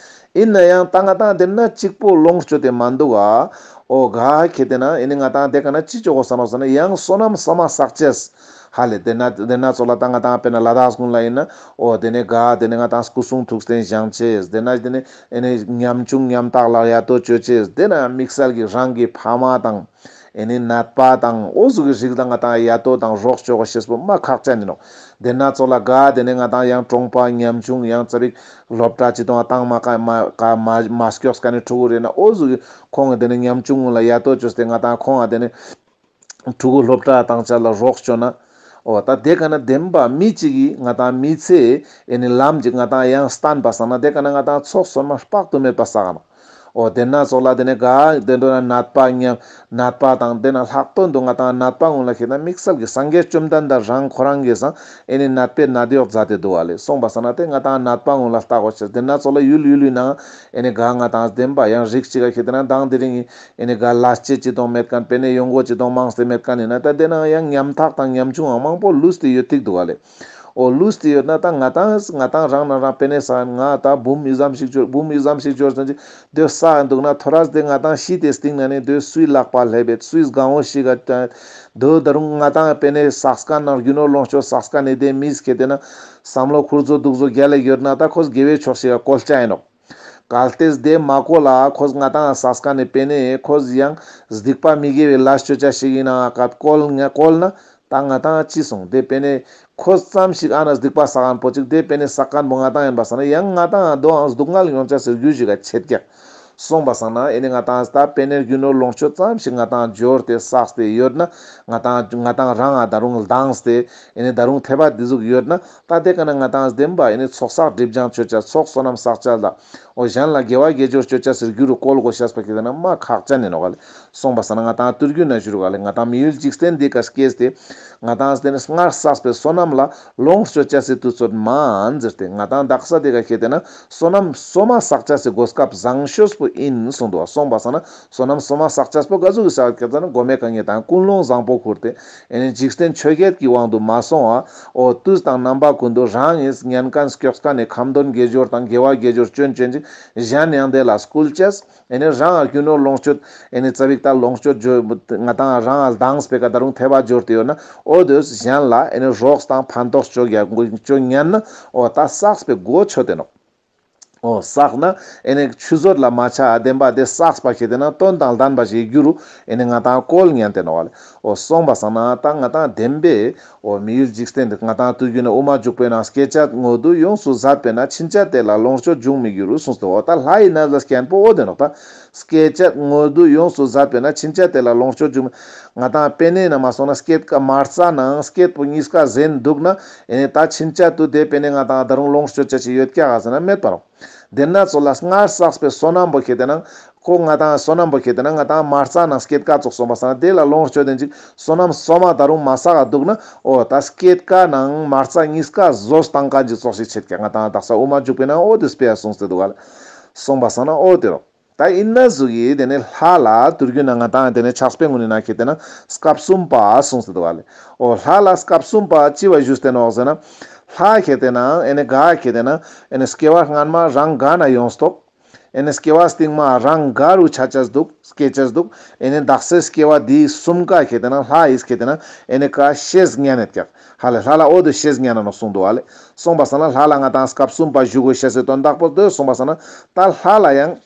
ཨིན་ན་ཡང་ད་ང་ཏང་དེ་ན་གཅིག་པོ་ལོངས་སྤྱོད་དེ་མ་འདུག་ག། འོ་ག་ཁེ་ཏེ་ན་ཨེ་ནི་ང་ཏང་དེ་ཀ་ན་ཅི་ཅོ་གོས་ནོག་ཟེར་ན་ཡང་བསོད་ནམས་སོ་མ་བསགས་ཅེས། ཧ་ལེ་དེ་ན་དེ་ན་ཙོགས་ལ་ད་ང་ཏང་དཔེར་ན་ལ་དྭགས་ཀུན་ལ་ཨིན་ན་འོ་དེ་ནས་ག་དེ་ནས་ང་ཏང་སྐུ་གསུང་ཐུགས་རྟེན་བཞེངས་ཅེས། དེ་ན་དེ་ནས་ཨེ་ནི་ཉམ་ཆུང་ཉམ་ཐག་ལ་ཡ་ཏོ་ཅོ་ཅེས། དེ་ན་དམིགས་བསལ་གྱི་རང་གི་ཕ་མ་དང་ཨེ་ནི་ནད་པ་དང་འོ་ཟུག་གི་རིགས་ལ་ང་ཏང་ཡ་ཏོ་དང་རོགས་ཅོ་གོས་ཤེས་པོ་མ་ཁག་ཅན་ཨིན་ནོག། དེ་ན་ཙོགས་ལ་ག་དེ་ནས་ང་ཏང་ཡང་གྲོང་པ་ཉམ་ཆུང་ཡང་ཙ་པིག་སློབ་གྲྭ་ཅི་དང་བཏང་མ་ཀ་མ་ཀ་མ་མ་སྐྱོགས་ཀ་ནི་ཕྲུ་གུ་རེ་ན་འོ་ཟུག་གི་ཁོང་གི་དེ་ནས་ཉམ་ཆུང་ངུན་ལ་ཡ་ཏོ་ཅོས་ཏེ་ང་ཏང་ཁོང་ང་དེ་ནས་ཕྲུ་གུ་སློབ་གྲྭ་བཏང་ཅེས་ལ་རོགས་ཅོ་ན། འོ་ད་དེ་ཀ་ན་བདེན་པ་མི་གཅིག་གིས་ང་ཏང་མི་ཚེ་ཨེ་ནི་ལམ་ཅིག་ང་ཏང་ཡང་བསྟན་པ་སང་ན་དེ་ཀ་ན་ང་ཏང་ཚོགས་བསོད་ནམས་དཔག་ཏུ་མེད་པ་བསགས་ནོག། འོ་དེ་ན་ཙོགས་ལ་དེ་ནས་ག་དེ་འདྲ་ན་ནད་པ་ཉམ་ནད་པ་དང་དེ་ན་ལྷག་དོན་དུ་ང་ཏང་ནད་པ་ངུན་ལ་ཁེ་ཏེ་ན་དམིགས་བསལ་གྱི་སངས་རྒྱས་བཅོམ་ལྡན་འདས་རང་ཁོ་རང་གིས་སང་ཨེ་ནི་ནད་པའི་ནད་གཡོག་མཛད་དེ་འདུག་ག་ལེ། སོང་པ་སང་ན་དེ་ང་ཏང་ནད་པ་ངུན་ལ་ལྟ་གོས་ཤེས། དེ་ན་ཙོགས་ལ་ཡུལ་ཡུལ་ལི་ནང་ཨེ་ནི་ག་ང་ཏང་བདེན་པ་ཡང་རིགས་གཅིག་ག་ཁེ་ཏེ་ན་དང་དེ་རིང་ཨེ་ནི་ག་ལས་ཅེས་ཅི་དང་མེད་ཁན་པེ་ནེ་ཡོང་སྒོ་ཅི་དང་མང་སྟེ་མེད་ཁན་ཨིན་ན་ད་དེ་ན་ཡང་ཉམ་ཐག་དང་ཉམ་ཆུང་ཡང་མང་པོ་ལུས་ཏེ་ཡོད་ཐིག་འདུག་ག་ལེ། འོ་ལུས་ཏེ་ཡོད་ན་ད་ང་ཏང་ང་ཏང་རང་ན་རང་པེ་ནེ་ས་ང་ད་འབུམ་ཨི་ཙམ་ཞིག་འབྱོར་འབུམ་ཨི་ཙམ་ཞིག་འབྱོར་ཙམ་ཅིག་དེ་ས་འདུག་ན་ཐོ་རས་དེ་ང་ཏང་ཤི་སྟེ་སྟིང་ན་ནི་དེ་སུའི་ལག་པ་ལྷེབ་བེད་སུའི་སྒང་བོ་ཞིག་ག་དེ་ད་རུང་ང་ཏང་པེ་ནེ་བསགས་ཁན་ན་རྒྱུ་ནོར་ལོངས་སྤྱོད་བསགས་ཁན་ནི་དེ་མིས་ཁེ་ཏེ་ན་བསམ་བློ་ཁུར་ཚོ་འདུག་ཚོ་རྒྱལ་ལ་ཡོད་ན་ད་ཁོས་དགེ་བའི་ཕྱོགས་ཤིག་ག་བཀོལ་ཅ་ཨིན་ནོག། གལ་ཏེ་དེ་མ་བཀོལ་ལ་ཁོས་ང་ཏང་བསགས་ཁན་ནི་པེ་ནེ་ཁོས་ཡང་སྡིག་པ་མི་དགེ་བའི་ལས་ཅོ་ཅ་ཞིག་ཨིན་ན་ཀ་བཀོལ་ང་བཀོལ་ན་ད་ང་ཏང་ཅི་སོང་དེ་པེ་ནེ་ཁོས་ཙམ་ཞིག་ཨ་ན་སྡིག་པ་བསགས་ཁན་པོ་ཅིག་དེ་པེ་ནེ་བསགས་ཁན་པོ་ང་ཏང་ཨིན་པ་སང་ན་ཡང་ང་ཏང་དོའང་སྡུག་བསྔལ་ཡོང་ཅ་ཟེར་རྒྱུ་ཞིག་ག་ཆེད་ཀྱག། སོང་པ་སང་ན་ཨེ་ནི་ང་ཏང་ད་པེ་ནེ་རྒྱུ་ནོར་ལོངས་སྤྱོད་ཙམ་ཞིག་ང་ཏང་འབྱོར་ཏེ་བསགས་ཏེ་ཡོད་ན། ང་ཏང་ང་ཏང་རང་ང་ད་རུང་ལྡངས་ཏེ་ཨེ་ནི་ད་རུང་ཐེ་བ་འདི་ཟུག་ཡོད་ན། ད་དེ་ཀ་ན་ང་ཏང་བདེན་པ་ཨེ་ནི་ཚོགས་བསགས་སྒྲིབ་སྦྱང་ཅོ་ཅེས་ཚོགས་བསོད་ནམས་བསགས་ཅེས་ལ། འོ་གཞན་ལ་དགེ་བ་དགེ་སྦྱོར་ཅོ་ཅེས་སི་རྒྱུ་རུ་བཀོལ་དགོས་ཤེས་པ་ཁེ་ཏེ་ན་མ་ཁག་ཅན་ཨིན་ནོག་ལེ། སོང་པ་སང་ན་ང་ཏང་ཏུར་རྒྱུ་ན་ཞུ་རུག་ལེ། ང་ཏང་མི་ཡུལ་འཇིག་རྟེན་འདི་ཀ་སྐྱེས་ཏེ་ང་ཏང་དེ་ནི་སྔར་བསགས་པའི་བསོད་ནམས་ལ་ལོངས་སྤྱོད་ཅེས་སི་དུས་ཚོད་མན་ཟེར་ཏེ། ང་ཏང་དག་ས་དེ་ཀ་ཁེ་ཏེ་ན་བསོད་ནམས་སོ་མ་བསགས་ཅེས་སི་གོ་སྐབས་བཟང་ཤོས་པོ་ཨིན་གསུངས་འདུག་བ། སོང་པ་སང་ན་བསོད་ནམས་སོ་མ་བསགས་ཅེས་པོ་ག་ཟུག་གི་བསགས་ཀྱག་ཟེར་ན། གོ་མེ་ཀ་ངེ་དང་ཀུན་སློང་བཟང་པོ་ཁུར་ཏེ་ཨེ་ནི་འཇིག་རྟེན་ཆོས་བརྒྱད་ཀྱི་དབང་དུ་མ་སོང་བ། འོ་དུས་དང་རྣམ་པ་ཀུན་ཏུ་རང་ངི་ཉན་མཁན་སྐྱོགས་མཁན་ནི་ཁ་འདོན་དགེ་སྦྱོར་དང་དགེ་བ་དགེ་སྦྱོར་ཅོན་ཅོན་ཅིག་གཞན་ཡང་དེ་ལ་སྐུལ་ཅེས། ཨེ་ནི་རང་ལ་རྒྱུ་ནོར་ལོངས་སྤྱོད་ཨེ་ནི་ཙ་པིག་ད་ལོངས་སྤྱོད་འཇོ་ང་ཏང་རང་ལ་ལྡངས་པའི་ཀ་ད་རུང་ཐེ་བ་འབྱོར་ཏེ་ཡོད་ན། འོ་དེ་གཞན་ལ་ཨེ་ནི་རོགས་དང་ཕན་ཐོགས་ཅོ་རྒྱ་ཅོ་ཉན་ན། འོ་ད་བསགས་པའི་གོ་ཆོད་དེ་ནོག་འོ་བསགས་ན་ཨེ་ནི་ཆུད་ཟོས་ལ་མ་ཆ་བདེན་པ་དེ་བསགས་པ་ཁེ་ཏེ་ན་དོན་དང་ལྡན་པ་ཞིག་རྒྱུ་རུ་ཨེ་ནི་ང་ཏང་བཀོལ་ཉན་དེ་ནོག་ལེ། འོ་སོང་པ་སང་ན་ད་ང་ཏང་བདེན་པའི་འོ་མི་ཡུལ་འཇིག་རྟེན་འདི་ང་ཏང་ཏུར་རྒྱུ་ན་དབུ་མ་འཇུག་པའི་ནང་སྐྱེ་ཅེས་དངོས་དུ་ཡོངས་སུ་ཟད་པས་ན་ཕྱིན་ཆད་དེ་ལ་ལོངས་སྤྱོད་འབྱུང་མི་འགྱུར་གསུངས་ཏེ། འོ་ད་ལྷ་ཡི་གནས་ལ་སྐྱེན་པོ་འོ་དེ་ནོག་ད་སྐྱེ་ཅེས་དངོས་དུ་ཡོངས་སུ་ཟད་པས་ན་ཕྱིན་ཆད་དེ་ལ་ལོངས་སྤྱོད་འབྱུང་མི། ང་ཏང་པེ་ནེ་ན་མ་སོང་ན་སྐྱེད་ཀ་མ་རྩ་ནང་སྐྱེད་པོ་གཉིས་ཀ་ཟིན་འདུག་ན། ཨེ་ནི་ད་ཕྱིན་ཆད་དུ་དེ་པེ་ནེ་ང་ཏང་ད་རུང་ལོངས་སྤྱོད་ཅེས་ཅིག་ཡོད་ཀྱག་ག་ཟེར་ན་མེད་པ་རོ། དེ་ན་ཚོ་ལ་སྔར་བསགས་པའི་བསོད་ནམས་པོ་ཁེ་ཏེ་ན་ཁོ་ང་ཏང་བསོད་ནམས་པོ་ཁེ་ཏེ་ན་ང་ཏང་མ་རྩ་ནང་སྐྱེད་ཀ་ཙོགས་སོང་པ་སང་ན་དེ་ལ་ལོངས་སྤྱོད་དེ་ཅིག་བསོད་ནམས་སོ་མ་ད་རུང་མ་བསགས་འདུག་ན། འོ་ད་སྐྱེད་ཀ་ནང་མ་རྩ་གཉིས་ཀ་ཟོས་བཏང་མཁན་ཅིག་ཙོགས་ཤིག་ཆེད་ཀྱག་ང་ཏང་དག་ས་དབུ་མ་འཇུག་པའི་ནང་འོ་དེ་སྤེ་ར་གསུངས་ཏེ་འདུག་ག་ལེ། སོང་པ་སང་ན་འོ་དེ་རོ། ད་ཨིན་ན་ཟུག་གི་དེ་ནི་ལྷ་ལ་ཏུར་རྒྱུ་ན་ང་ཏང་དེ་ནི་ཕྱག་དཔེ་ངོ་ནི་ན་ཁེ་ཏེ་ན་སྐབས་གསུམ་པ་གསུངས་ཏེ་འདུག་ག་ལེ། འོ་ལྷ་ལ་སྐབས་གསུམ་པ་ཅི་བ་ཞུས་ཏེ་ནོག་ཟེར་ན། ལྷ་ཁེ་ཏེ་ན་ཨེ་ནི་ག་ཁེ་ཏེ་ན་ཨེ་ནི་སྐྱེ་བ་སྔན་མ་རང་ག་ན་ཡོངས་ཏོག་ཨེ་ནི་སྐྱེ་བ་སྟིང་མ་རང་ག་རུ་ཆ་ཅེས་འདུག་སྐྱེ་ཅེས་འདུག་ཨེ་ནི་དག་ས་སྐྱེ་བ་འདི་གསུམ་ཀ་ཁེ་ཏེ་ན་ལྷ་ཡིས་ཁེ་ཏེ་ན་ཨེ་ནི་ཀ་ཤེས་ཉན་ནེད་ཀྱག་ཧ་ལེ། ལྷ་ལ་འོ་དེ་ཤེས་ཉན་ན་ནོག་གསུངས་འདུག་ག་ལེ། སོང་པ་སང་ན་ལྷ་ལ་ང་ཏང་སྐབས་གསུམ་པ་ཞུ་དགོས་ཤེས་སི་དོན་དག་པོ་དེ། སོང་པ་སང་ན་ད་ལྷ་ལ་ཡང་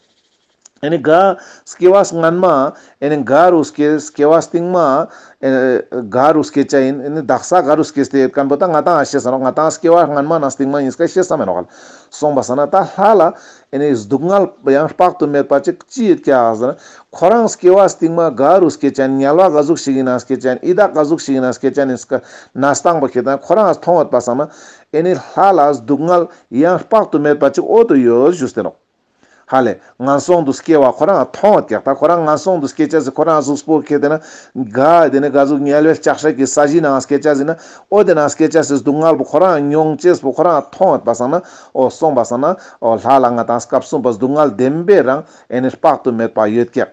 ཨེ་ནི་ག་སྐྱེ་བ་སྔན་མ་ཨེ་ནི་ག་རུ་སྐྱེ་སྐྱེ་བ་སྟིང་མ་ཨེ་ག་རུ་སྐྱེ་ཅེས་ཨིན། ཨེ་ནི་དག་ས་ག་རུ་སྐྱེས་ཏེ་ཡོད་མཁན་པོ་ད་ང་ཏང་ཤེས་ས་ནོག་ང་ཏང་སྐྱེ་བ་སྔན་མ་ནང་སྟིང་མ་གཉིས་ཀ་ཤེས་ས་མེད་ནོག་ག་ལེ། སོང་པ་སང་ན་ད་ལྷ་ལ་ཨེ་ནི་སྡུག་བསྔལ་ཡང་དཔག་ཏུ་མེད་པ་ཅིག་ཅི་ཡོད་ཀྱག་ཟེར་ན། ཁོ་རང་སྐྱེ་བ་སྟིང་མ་ག་རུ་སྐྱེ་ཅེས་ཨིན། དམྱལ་བ་ག་ཟུག་ཞིག་གི་ནང་སྐྱེ་ཅེས་ཨིན། ཡི་དྭགས་ག་ཟུག་ཞིག་གི་ནང་སྐྱེ་ཅེས་ཨིན་ཟེར་ན་སྟངས་པོ་ཁེ་ཏེ་ན་ཁོ་རང་མཐོང་ཡོད་པ་སང་ན། ཨེ་ནི་ལྷ་ལ་སྡུག་བསྔལ་ཡང་དཔག་ཏུ་མེད་པ་ཅིག་འོ་དོ་ཡོད་ཞུས་ཏེ་ནོག་ཧ་ལེ། ངན་སོང་དུ་སྐྱེ་བ་ཁོ་རང་མཐོང་ཡོད་ཀྱག་ད་ཁོ་རང་ངན་སོང་དུ་སྐྱེ་ཅེས་སི་ཁོ་རང་གཟུགས་པོ་ཁེ་ཏེ་ན་ག་དེ་ནི་ག་ཟུག་དམྱལ་བའི་ལྕགས་སྲེག་གི་ས་གཞིའི་ནང་སྐྱེ་ཅེས་ཨིན་ན། འོ་དེ་ནང་སྐྱེ་ཅེས་སི་སྡུག་བསྔལ་པོ་ཁོ་རང་མྱོང་ཅེས་པོ་ཁོ་རང་མཐོང་ཡོད་པ་སང་ན། འོ་སོང་པ་སང་ན་འོ་ལྷ་ལ་ང་ཏང་སྐབས་གསུམ་པ་སྡུག་བསྔལ་བདེན་པའི་རང་ཨེ་ནི་དཔག་ཏུ་མེད་པ་ཡོད་ཀྱག་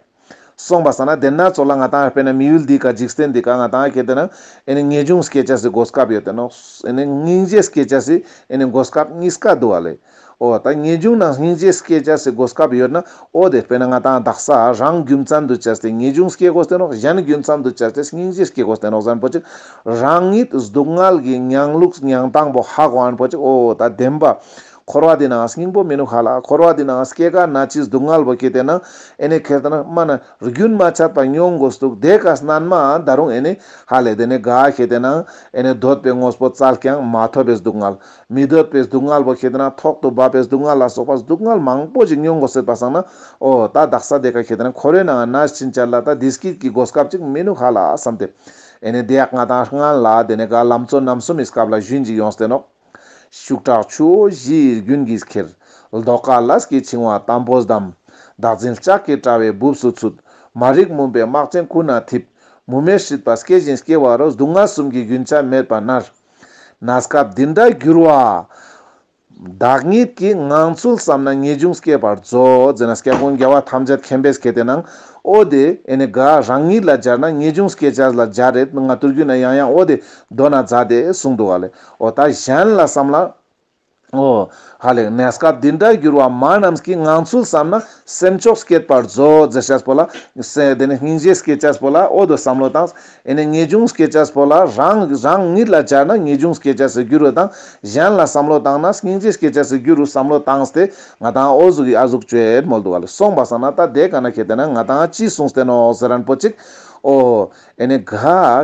སོང་པ་སང་ན་དེ་ན་ཚོ་ལ་ང་ཏང་དཔེར་ན་མི་ཡུལ་འདི་ཀ་འཇིག་རྟེན་འདི་ཀ་ང་ཏང་ཁེ་ཏེ་ན་ཨེ་ནི་ངེས་འབྱུང་སྐྱེ་ཅེས་སི་གོ་སྐབས་ཡོད་དེ་ནོག་ཨེ་ནི་སྙིང་རྗེ་སྐྱེ་ཅེས་སི་ཨེ་ནི་གོ་སྐབས་གཉིས་ཀ་འདུག་ག་ལེ། འོ་ད་ངེས་འབྱུང་ནང་སྙིང་རྗེ་སྐྱེ་ཅེས་སི་གོ་སྐབས་ཡོད་ན། འོ་དེ་དཔེར་ན་ང་ཏང་དག་ས་རང་རྒྱུ་མཚན་དུ་བྱས་ཏེ་ངེས་འབྱུང་སྐྱེ་དགོས་ཏེ་ནོག་གཞན་རྒྱུ་མཚན་དུ་བྱས་ཏེ་སྙིང་རྗེ་སྐྱེ་དགོས་ཏེ་ནོག་ཟེར་ན་པོ་ཅིག་རང་ཉིད་སྡུག་བསྔལ་གྱི་མྱང་ལུགས་མྱང་སྟངས་པོ་ཧ་གོ་ཨན་པོ་ཅིག་འོ་ད་བདེན་པ། འཁོར་བ་འདི་ནང་སྙིང་པོ་མི་ནུག་ཧ་ལེ། འཁོར་བ་འདི་ནང་སྐྱེ་རྒ་ན་འཆིའི་སྡུག་བསྔལ་བོ་ཁེ་ཏེ་ན་ཨེ་ནི་ཁེ་ཏེ་ན་མ་ན་རྒྱུན་མ་ཆད་པ་མྱོང་དགོས་འདུག་དེ་ཀ་སྣན་མ་ད་རུང་ཨེ་ནི་ཧ་ལེ་དེ་ནི་ག་ཁེ་ཏེ་ན་ཨེ་ནི་འདོད་པའི་དངོས་པོ་བཙལ་ཀྱང་མ་ཐོབ་པའི་སྡུག་བསྔལ། མི་འདོད་པའི་སྡུག་བསྔལ་བོ་ཁེ་ཏེ་ན་ཐོག་ཏུ་བབས་པའི་སྡུག་བསྔལ་ལ་སོགས་པ་སྡུག་བསྔལ་མང་པོ་ཞིག་མྱོང་དགོས་ཟེར་པ་སང་ན། འོ་ད་དག་ས་དེ་ཀ་ཁེ་ཏེ་ན་འཁོར་བའི་ནང་ན་ཕྱིན་ཆད་ལ་ད་བདེ་སྐྱིད་ཀྱི་གོ་སྐབས་ཅིག་མི་ནུག་ཧ་ལེ་བསམ་སྟེ། ཨེ་ནི་དེ་ཡག་ང་ཏང་སྔན་ལ་དེ་ནི་ག་ལམ་གཙོ་རྣམ་གསུམ་མི་སྐབས་ལ་ཞུན་ཅིག་ཡོངས་ཏེ་ནོག་ཤུགས་དྲག་ཆུ་བོ་བཞི་ཡི་རྒྱུན་གྱིས་ཁྱེར། ལྡོག་ཁ་ལས་ཀྱི་འཆིང་བ་དམ་པོས་བསྡམས། བདག་འཛིན་ལྕགས་ཀྱི་དྲ་བའི་སྦུབས་སུ་ཚུད། མ་རིག་མུན་པའི་སྨག་ཆེན་ཀུན་ན་འཐིབས། མུ་མེད་སྲིད་པ་སྐྱེ་བཞིན་སྐྱེ་བ་རུ། སྡུག་བསྔལ་གསུམ་གྱི་རྒྱུན་ཆད་མེད་པར་མནར། གནས་སྐབས་འདི་འདྲ་འགྱུར་བ། བདག་ཉིད་ཀྱི་ངང་ཚུལ་བསམ་ན་ངེས་འབྱུང་སྐྱེ་བར་མཛོད། ཟེར་ན་སྐྱབས་མགོན་རྒྱལ་བ་ཐམས་ཅད་མཁྱེན་པས་ཁེ་ཏེ་ན་འོ་དེ་ཨེ་ནི་ག་རང་ཉིད་ལ་སྦྱར་ན་ངེས་འབྱུང་སྐྱེ་ཅེས་ལ་སྦྱར་རེད། ང་ཏུར་རྒྱུ་ན་ཡང་ཡང་འོ་དེ་མདོ་ན་མཛད་དེ་གསུངས་འདུག་ག་ལེ། འོ་ད་གཞན་ལ་བསམ་ལ། འོ་ཧ་ལེ། གནས་སྐབས་འདི་འདྲ་འགྱུར་བ་མ་རྣམས་ཀྱི་ངང་ཚུལ་བསམ་ན་སེམས་མཆོག་བསྐྱེད་པར་མཛོད། ཟེར་ཅེས་པོ་ལ་སེ་དེ་ནི་སྙིང་རྗེ་སྐྱེ་ཅེས་པོ་ལ་འོ་དོ་བསམ་བློ་བཏང་། ཨེ་ནི་ངེས་འབྱུང་སྐྱེ་ཅེས་པོ་ལ་རང་རང་ཉིད་ལ་སྦྱར་ན་ངེས་འབྱུང་སྐྱེ་ཅེས་སུ་འགྱུར་བ་དང་། གཞན་ལ་བསམ་བློ་བཏང་ན་སྙིང་རྗེ་སྐྱེ་ཅེས་སུ་འགྱུར་རུ་བསམ་བློ་བཏང་སྟེ་ང་ཏང་འོ་ཟུག་གི་ཨ་ཟུག་ཅོ་ཡེད་མོལ་འདུག་ག་ལེ། སོང་པ་སང་ན་ད་དེ་ཀ་ན་ཁེ་ཏེ་ན་ང་ཏང་ཅི་གསུངས་ཏེ་ནོག་ཟེར་རན་པོ་ཅིག་འོ། ཨེ་ནི་ག་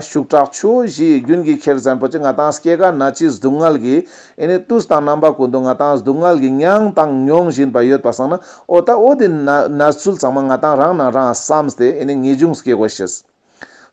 ཤུགས་དྲག་ཆུ་བཞིའི་རྒྱུན་གྱི་ཁྱེར་ཟན་པོ་ཅིག་ང་ཏང་སྐྱེ་རྒ་ན་འཆིའི་སྡུག་བསྔལ་གྱི་ཨེ་ནི་དུས་དང་རྣམ་པ་ཀུན་ཏུ་ང་ཏང་སྡུག་བསྔལ་གྱི་མྱངས་དང་མྱོང་བཞིན་པ་ཡོད་པ་སང་ན། འོ་ད་འོ་དེ་ན་ན་ཚུལ་ཚང་མ་ང་ཏང་རང་ན་རང་བསམས་ཏེ་ཨེ་ནི་ངེས་འབྱུང་སྐྱེ་དགོས་ཤེས།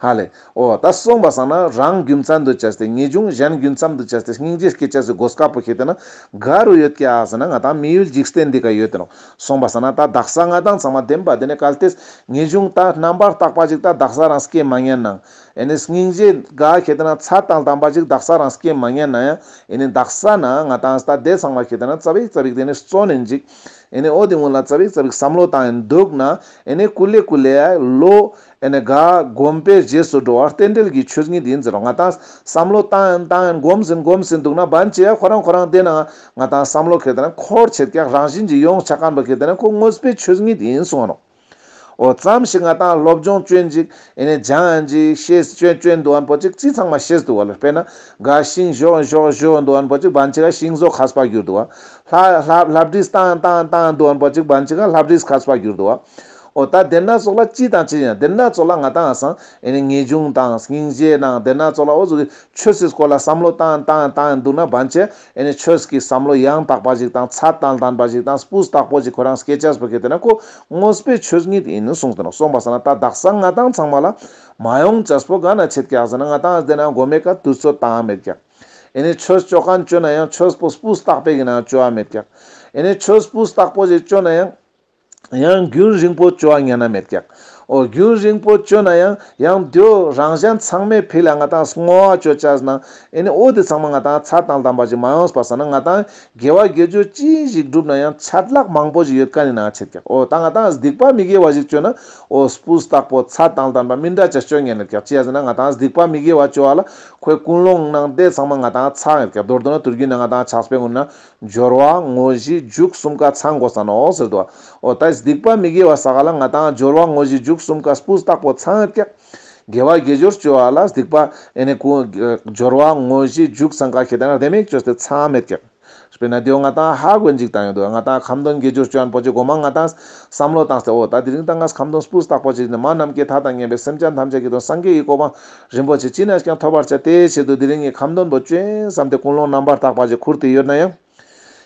ཧ་ལེ། འོ་ད་སོང་པ་སང་ན་རང་རྒྱུ་མཚན་དུ་བྱས་ཏེ་ངེས་འབྱུང་གཞན་རྒྱུ་མཚན་དུ་བྱས་ཏེ་སྙིང་རྗེ་སྐྱེ་ཅེས་སི་གོ་སྐབས་པོ་ཁྱེར་ཏེ་ན་ག་རུ་ཡོད་ཀྱག་ཟེར་ན་ང་ཏང་མི་ཡུལ་འཇིག་རྟེན་འདི་ཀ་ཡོད་དེ་ནོག། སོང་པ་སང་ན་ད་དག་ས་ང་ཏང་ཚང་མ་བདེན་པ་དེ་ནི་གལ་ཏེ་ངེས་འབྱུང་ད་རྣམ་པར་དག་པ་ཅིག་ད་དག་ས་རང་སྐྱེ་མ་ཉན་ནང་། ཨེ་ནི་སྙིང་རྗེ་ག་ཁྱེར་ཏེ་ན་ཚད་དང་ལྡན་པ་ཅིག་དག་ས་རང་སྐྱེ་མ་ཉན་ན་ཡང་། ཨེ་ནི་དག་ས་ན་ང་ཏང་ད་དེ་ཚང་མ་ཁྱེར་ཏེ་ན་ཙ་པིག་ཙ་པིག་དེ་ནི་བརྩོན་ནན་ཅིག། ཨེ་ནི་འོ་དེ་སྔོན་ལ་ཙ་པིག་ཙ་པིག་བསམ་བློ་བཏང་ཡིན་འདུག་ན། ཨེ་ནི་ཀུ་ལེ་ཀུ་ལེ་ལོ། ཨེ་ནི་ག་སྒོམ་པའི་རྗེས་སུ་འགྲོ་བ་རྟེན་འབྲེལ་གྱི་ཆོས་ཉིད་ཡིན་ཟེར་རོ། ང་ཏང་བསམ་བློ་བཏང་ཡིན་བཏང་ཡིན་སྒོམ་ཟིན་སྒོམ་ཟིན་འདུག་ན་བན་ཆེ་ཡ་ཁོ་རང་ཁོ་རང་དེ་ན་ང་ཏང་བསམ་བློ་ཁྱེར་ཏེ་ན་འཁོར་ཆེད་ཀྱག་རང་བཞིན་གྱི་ཡོངས་ཆ་མཁན་པོ་ཁྱེར་ཏེ་ན་ཁོ་དངོས་པོའི་ཆོས་ཉིད་ཡིན་གསུངས་ནོག། འོ་ཙམ་ཞིག་ང་ཏང་སློབ་སྦྱོང་ཅོན་ཅིག། ཨེ་ནི་སྦྱང་ཡིན་ཅིག་ཤེས་ཅོན་ཅོན་འདུག་ཨན་པོ་ཅིག་ཅི་ཚང་མ་ཤེས་འདུག་བ་ལ། དཔེར་ན་ག་ཤིང་བཞོ་བཞོ་བཞོ་འདུག་ཨན་པོ་ཅིག་བན་ཆེ་ག་ཤིང་བཟོ་མཁས་པ་གྱུར་འདུག་བ། ལྷ་ལྷ་ལྷ་བྲིས་བཏང་བཏང་བཏང་འདུག་ཨན་པོ་ཅིག་བན་ཆེ་ག་ལྷ་བྲིས་མཁས་པ་གྱུར་འདུག་བ། འོ་ད་དེ་ན་ཙོགས་ལ་ཅི་དང་ཅི་ཡང་དེ་ན་ཙོགས་ལ་ང་ཏང་སང་ཨེ་ནི་ངེས་འབྱུང་དང་སྙིང་རྗེ་ནང་དེ་ན་ཙོགས་ལ་འོ་ཟུག་གི་ཆོས་སི་སྐོར་ལ་བསམ་བློ་བཏང་བཏང་བཏང་འདུག་ན་བན་ཆེ་ཨེ་ནི་ཆོས་ཀྱི་བསམ་བློ་ཡང་དག་པ་ཞིག་དང་ཚད་དང་ལྡན་པ་ཞིག་དང་སྤུས་དག་པོ་ཞིག་ཁོ་རང་སྐྱེ་ཅེས་པོ་ཁྱེར་ཏེ་ན་ཁོ་དངོས་པོའི་ཆོས་ཉིད་ཡིན་གསུངས་ཏེ་ནོག། སོང་པ་སང་ན་ད་དག་ས་ང་ཏང་ཚང་མ་ལ་མ་ཡོང་ཅེས་པོ་ག་ན་ཆེད་ཀྱག་ཟེར་ན་ང་ཏང་དེ་ན་གོ་མེ་ཀ་དུས་ཚོད་བཏང་མེད་ཀྱག། ཨེ་ནི་ཆོས་ཅོ་མཁན་ཅོ་ན་ཡང་ཆོས་པོ་སྤུས་དག་པའི་གི་ནང་ཅོ་བ་མེད་ཀྱག། ཨེ་ནི་ཆོས་སྤུས་དག་པོ་ཞིག་ཅོ་ན་ཡང་ཡང་རྒྱུན་རིང་པོ་ཅོ་བ་ཉན་ན་མེད་ཀྱག། འོ་རྒྱུན་རིང་པོ་ཅོ་ན་ཡང་ཡང་དེའོ་རང་གཞན་ཚང་མའི་ཕི་ལ་ང་ཏང་བསྔོ་བ་ཅོ་ཅེས་ན་ཨེ་ནི་འོ་དེ་ཚང་མ་ང་ཏང་ཚད་དང་ལྡན་པ་ཞིག་མ་ཡོངས་པ་སང་ན་ང་ཏང་དགེ་བ་དགེ་སྦྱོར་ཅི་ཞིག་བསྒྲུབ་ན་ཡང་ཆད་ལྷག་མང་པོ་ཞིག་ཡོད་མཁན་ནི་ནང་ཆེད་ཀྱག། འོ་ད་ང་ཏང་སྡིག་པ་མི་དགེ་བ་ཞིག་ཅོ་ན་འོ་སྤུས་དག་པོ་ཚད་དང་ལྡན་པ་མི་འདྲ་ཅེས་ཅོ་ཉན་ཡོད་ཀྱག། ཅི་ཡ་ཟེར་ན་ང་ཏང་སྡིག་པ་མི་དགེ་བ་ཅོ་བ་ལ་ཁོའི་ཀུན་སློང་ནང་དེ་ཚང་མ་ང་ཏང་ཚང་ཡོད་ཀྱག། མདོར་བསྡུ་ན་དུས་རྒྱུན་ན་ང་ཏང་ཕྱག་དཔེ་ཀུན་ན་སྦྱོར་བ་དངོས་གཞི་མཇུག་གསུམ་ཀ་ཚང་དགོས་ས་ནོག་ཟེར་དུ་བ། འོ་ད་སྡིག་པ་མི་དགེ་བ་བསགས་ལ་ང་ཏང་སྦྱོར་བ་དངོས་གཞི་མཇུག་གསུམ་ཀ་སྤུས་དག་པོ་ཚང་ཡོད་ཀྱག། དགེ་བ་དགེ་སྦྱོར་ཅོ་བ་ལ་སྡིག་པ་ཨེ་ནི་ཀུན་སྦྱོར་བ་དངོས་གཞི་མཇུག་ཚང་ཀ་ཁྱེར་ཏེ་ན་དེ་མིག་ཅོས་ཏེ་ཚང་མེད་ཀྱག། དཔེར་ན་དེའོ་ང་ཏང་ཧ་གོ་ཅིག་བཏང་ཡོད་དོ། ང་ཏང་ཁ་འདོན་དགེ་སྦྱོར་ཅོ་ཨན་པོ་ཅིག་གོ་མ་ང་ཏང་བསམ་བློ་བཏང་སྟེ་འོ་ད་དེ་རིང་ད་ང་ཁ་འདོན་སྤུས་དག་པོ་ཅིག་ནི་མ་ནམ་མཁའི་མཐའ་དང་མཉམ་པའི་སེམས་ཅན་ཐམས་ཅད་ཀྱི་དོན་སངས་རྒྱས་ཀྱི་གོ་འཕང་རིན་པོ་ཆེ་ཅི་ནས་ཀྱང་ཐོབ་པར་བྱ་སྟེ་ཆེད་དུ་དེ་རིང་ངས་ཁ་འདོན་པོ་ཅོ་ཨིན་བསམ་སྟེ་ཀུན་སློང་རྣམ་པར་དག་པ་ཅིག་ཁུར་ཏེ་ཡོད་ན་ཡང་།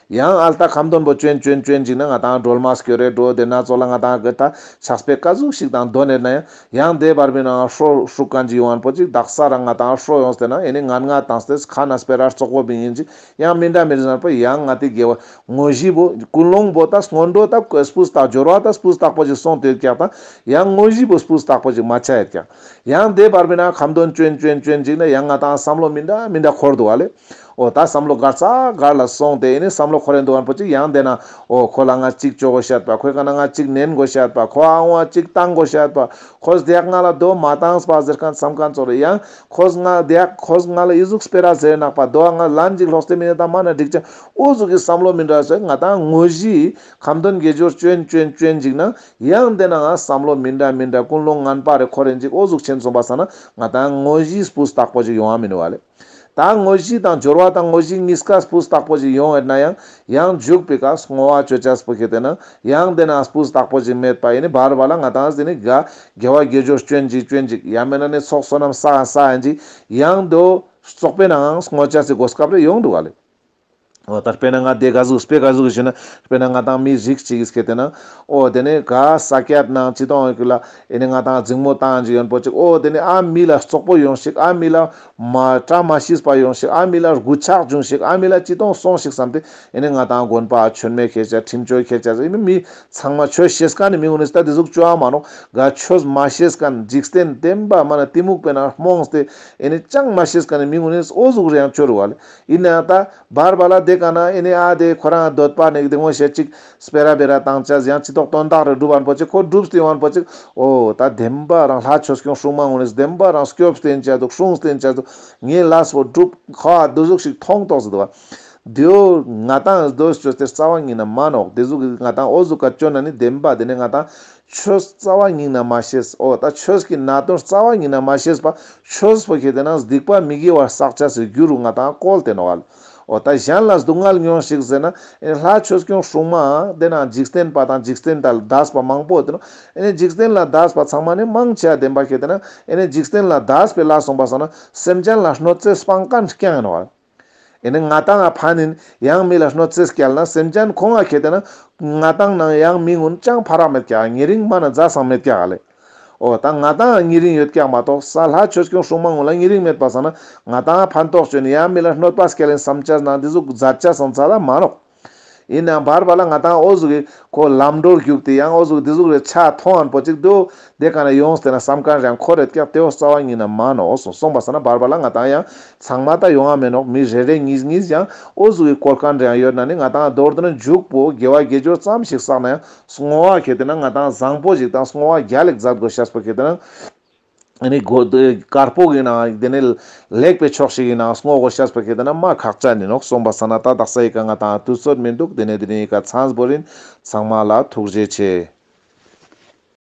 ཡང་ཨལ་ཏ་ཁ་འདོན་པོ་ཅོན་ཅོན་ཅོན་ཅིག་ན་ང་ཏང་སྒྲོལ་མ་སྐྱོར་རེ་འགྲོ་དེ་ན་ཙོགས་ལ་ང་ཏང་གི་ད་ཕྱག་དཔེ་ཀ་ཟུག་ཞིག་དང་འདོན་ཡོད་ན་ཡང་། ཡང་དེ་བར་པའི་ནང་ཧྲོ་ཧྲུག་ཀན་ཅིག་ཡོང་ཨན་པོ་ཅིག་དག་ས་རང་ང་ཏང་ཧྲོ་ཡོངས་ཏེ་ན་ཨེ་ནི་ངན་ང་བཏང་སྟེ་ཁ་ན་སྤེ་ར་བཙོག་པོ་བིང་ཡིན་ཅིག་ཡང་མི་འདྲ་མི་འདྲ་ཟེར་ན་པོ་ཡང་ང་ཏི་དགེ་བ་དངོས་གཞི་པོ་ཀུན་སློང་པོ་ད་སྔོན་འགྲོ་ད་སྤུས་དག་སྦྱོར་བ་ད་སྤུས་དག་པོ་ཅིག་སོང་སྟེ་ཡོད་ཀྱག་དང་ཡང་དངོས་གཞི་པོ་སྤུས་དག་པོ་ཅིག་མ་ཆ་ཡོད་ཀྱག། ཡང་དེ་བར་པའི་ནང་ཁ་འདོན་ཅོན་ཅོན་ཅོན་ཅིག་ན་ཡང་ང་ཏང་བསམ་བློ་མི་འདྲ་མི་འདྲ་འཁོར་འདུག་བ་ལེ། འོ་ད་བསམ་བློ་གར་ས་གར་ལ་སོང་སྟེ་ཨེ་ནི་བསམ་བློ་འཁོར་རེ་འདུག་ཨན་པོ་ཅིག་ཡང་དེ་ན་འོ་ཁོ་ལ་ང་ཅིག་ཅོ་དགོས་ཤད་པ་ཁོའི་ཀ་ན་ང་ཅིག་ནན་དགོས་ཤད་པ་ཁོ་ཨང་བ་ཅིག་བཏང་དགོས་ཤད་པ་ཁོས་དེ་ཡག་ང་ལ་དོ་མ་བཏང་སྤ་ཟེར་མཁན་བསམ་མཁན་ཙོགས་རེ་ཡང་། ཁོས་ང་དེ་ཡག་ཁོས་ང་ལ་ཨི་ཟུག་སྤེ་ར་ཟེར་ནག་པ་དོ་ང་ལན་ཅིག་ལོག་སྟེ་མི་ནི་ད་མ་ན་འགྲིག་ཅང་འོ་ཟུག་གི་བསམ་བློ་མི་འདྲ་ཟེར་ང་ཏང་དངོས་གཞི་ཁ་འདོན་དགེ་སྦྱོར་ཅོན་ཅོན་ཅོན་ཅིག་ན་ཡང་དེ་ན་ང་བསམ་བློ་མི་འདྲ་མི་འདྲ་ཀུན་སློང་ངན་པ་རེ་འཁོར་རེ་ཅིག་འོ་ཟུག་ཆེན་སོང་པ་ས་ན་ང་ཏང་དངོས་གཞི་སྤུས་དག་པོ་ཅིག་ཡོང་བ་མི་ནུས་བ་ལེ། ད་དངོས་གཞི་དང་སྦྱོར་བ་དང་དངོས་གཞི་གཉིས་ཀ་སྤུས་དག་པོ་ཅིག་ཡོང་ཡོད་ན་ཡང་ཡང་འཇུག་པའི་ཀ་བསྔོ་བ་ཅོ་ཅེས་པོ་ཁྱེར་ཏེ་ན་ཡང་དེ་ན་སྤུས་དག་པོ་ཅིག་མེད་པ་ཡིན་ནི་བར་བར་ལ་ང་ཏང་ཟེར་ནི་ག་དགེ་བ་དགེ་སྦྱོར་ཅོན་ཅིག་ཅོན་ཅིག་ཡང་མེད་ན་ནི་ཚོགས་བསོད་ནམས་བསགས་བསགས་ཡིན་ཅིག་ཡང་དོ་རྩོག་པའི་ནང་བསྔོ་ཅེས་སི་གོ་སྐབས་རེ་ཡོང་འདུག་ག་ལེ། འོ་ད་དཔེར་ན་ང་དེ་ག་ཟུག་དཔེ་ག་ཟུག་ཞུ་ན་དཔེར་ན་ང་ཏང་མི་རིགས་ཅིག་གིས་ཁྱེར་ཏེ་ན་འོ་དེ་ནི་ག་ས་ཀྱད་ནང་ཅི་ཏོང་ཡོད་ཀྱི་ལ་ཨེ་ནི་ང་ཏང་འཛིང་མོ་བཏང་ཅིག་ཡོན་པོ་ཅིག་འོ་དེ་ནི་ཨ་མི་ལ་རྩོག་པོ་ཡོང་ཞིག་ཨ་མི་ལ་མ་བཀྲ་མ་ཤིས་པ་ཡོང་ཞིག་ཨ་མི་ལ་རྒུད་ཆག་བྱུང་ཞིག་ཨ་མི་ལ་ཅི་ཏོང་སོང་ཞིག་བསམ་སྟེ་ཨེ་ནི་ང་ཏང་དགོན་པ་མཆོད་མེ་ཁྱེར་ཅེས་ཁྲིམས་གཅོད་ཁྱེར་ཅེས་ཨེ་ནི་མི་ཚང་མ་ཆོས་ཤེས་མཁན་ནི་མི་ངོ་ནི་ད་དེ་ཟུག་ཅོ་ཨ་མ་ནོག་ག་ཆོས་མ་ཤེས་མཁན་འཇིག་རྟེན་བདེན་པ་མ་ན་གཏི་མུག་པའི་ནང་རྨོངས་ཏེ་ཨེ་ནི་ཅང་མ་ཤེས་མཁན་ནི་མི་ངོ་ནི་འོ་ཟུག་རེ་ཡང་ཅོ་རུ་བ་ལེ། ཡིན་ན་ད་བར་བར་ལ་དེ་ཀ་ན་ཨེ་ནི་ཨ་དེ་ཁོ་རང་འདོད་པ་ནི་དེ་ངོ་ཤེས་ཅིག་སྤེ་ར་སྤེ་ར་བཏང་ཅེས་ཡང་ཅི་ཏོག་དོན་དག་རེ་སྒྲུབ་ཨན་པོ་ཅིག་ཁོ་སྒྲུབ་སྟེ་ཡོང་ཨན་པོ་ཅིག་འོ་ད་བདེན་པ་རང་ལྷ་ཆོས་སྐྱོང་སྲུང་མ་ངོ་ནི་བདེན་པ་རང་སྐྱོབ་སྟེན་ཅེས་འདུག་སྲུང་སྟེན་ཅེས་འདུག་ངའི་ལས་པོ་སྒྲུབ་ཁ་དེ་ཟུག་ཞིག་མཐོང་ཏོག་ཟེར་འདུག་བ། དེའོ་ང་ཏང་དོ་ཅོས་ཏེ་རྩ་བ་ཉིད་ན་མ་ནོག་དེ་ཟུག་གི་ང་ཏང་འོ་ཟུག་ག་ཅོ་ན་ནི་བདེན་པ་དེ་ནི་ང་ཏང་ཆོས་རྩ་བ་ཉིད་ན་མ་ཤེས། འོ་ད་ཆོས་ཀྱི་གནད་དོན་རྩ་བ་ཉིད་ན་མ་ཤེས་པ་ཆོས་པོ་ཁྱེར་ཏེ་ན་སྡིག་པ་མི་དགེ་བ་བསགས་ཅེས་སི་རྒྱུ་རུ་ང་ཏང་བཀོལ་ཏེ་ནོག་ཨ་ལེ། འོ་ད་གཞན་ལ་སྡུག་བསྔལ་མྱོང་ཞིག་ཟེར་ན་ཨེ་ནི་ལྷ་ཆོས་སྐྱོང་སྲུང་མ་དེ་ན་འཇིག་རྟེན་པ་དང་འཇིག་རྟེན་དང་འདས་པ་མང་པོ་ཡོད་དེ་ནོག། ཨེ་ནི་འཇིག་རྟེན་ལ་འདས་པ་ཚང་མ་ནི་མང་ཆེ་བ་བདེན་པ་ཁེ་དེ་ན་ཨེ་ནི་འཇིག་རྟེན་ལ་འདས་པའི་ལྷ་སོང་པ་སང་ན་སེམས་ཅན་ལ་གནོད་འཚེ་སྤང་མཁན་རྐྱང་ཡིན་ནོག། ཨེ་ནི་ང་ཏང་ང་ཕན་ཡིན་ཡང་མི་ལ་གནོད་འཚེ་སྐྱལ་ན་སེམས་ཅན་ཁོང་ང་ཁེ་དེ་ན་ང་ཏང་ནང་ཡང་མི་གུན་ཅང་ཕ་རག་མེད་ཀྱག། ཉེ་རིང་མ་ན་ཛ་སང་མེད་ཀྱག་ལེ། འོ་ད་ང་ཏང་ང་ཉེ་རིང་ཡོད་ཀྱག་མ་གཏོགས་ས་ལྷ་ཆོས་སྐྱོང་སྲུང་མ་གུན་ལ་ཉེ་རིང་མེད་པ་སང་ན་ང་ཏང་ང་ཕན་ཐོགས་བཅོས་ནས་ཡང་མི་ལ་གནོད་པ་སྐྱལ་ཡིན་བསམ་ཅས་ན་འདི་ཟུག་མཛད་ཅས་སང་ཚ་ལ་མ་ནོག། ཡིན་ནའང་བར་བར་ལ་ང་ཏང་འོ་ཟུག་གི་ཁོ་ལམ་འགྲོར་རྒྱུག་སྟེ་ཡང་འོ་ཟུག་འདི་ཟུག་རེ་ཆ་མཐོང་ཨན་པོ་ཅིག་འདུག་དེ་ག་ན་ཡོངས་ཏེ་ན་བསམ་མཁན་རང་ཁོ་རེད་ཀྱག། དེའོ་རྩ་བ་ཉིད་ན་མ་ནོག། འོ་སོང་སོང་པ་སང་ན་བར་བར་ལ་ང་ཏང་ཡང་ཚང་མ་ད་ཡོང་ང་མེད་ནོག། མི་རེ་རེ་གཉིས་གཉིས་ཡང་འོ་ཟུག་གི་སྐོར་མཁན་རང་ཡོད་ན་ནི་ང་ཏང་མདོར་དུ་ན་མཇུག་པོ་དགེ་བ་དགེ་སྦྱོར་ཙམ་ཞིག་བསགས་ན་ཡང་བསྔོ་བ་ཁེ་དེ་ན་ང་ཏང་བཟང་པོ་ཞིག་དང་བསྔོ་བ་རྒྱལ་ལེགས་མཛད་དགོས་ཤེས་པོ་ཁེ་དེ་ན། ཨ་ནི་དཀར་པོ་གི་ནང་དེ་ནི་ལེགས་པའི་ཕྱོགས་ཤིག་གི་ནང་བསྔོ་དགོས་ཤེས་པོ་ཁེ་དེ་ན་མ་ཁག་ཅན་ཡིན་ནོག། སོང་པ་སང་ན་ད་དག་ས་ཡི་ཀ་ང་ཏང་དུས་ཚོད་མི་འདུག། དེ་ནས་དེ་ནས་ཡི་ཀ་ཚང་བོ་རིན། ཚང་མ་ལ་ཐུགས་རྗེ་ཆེ།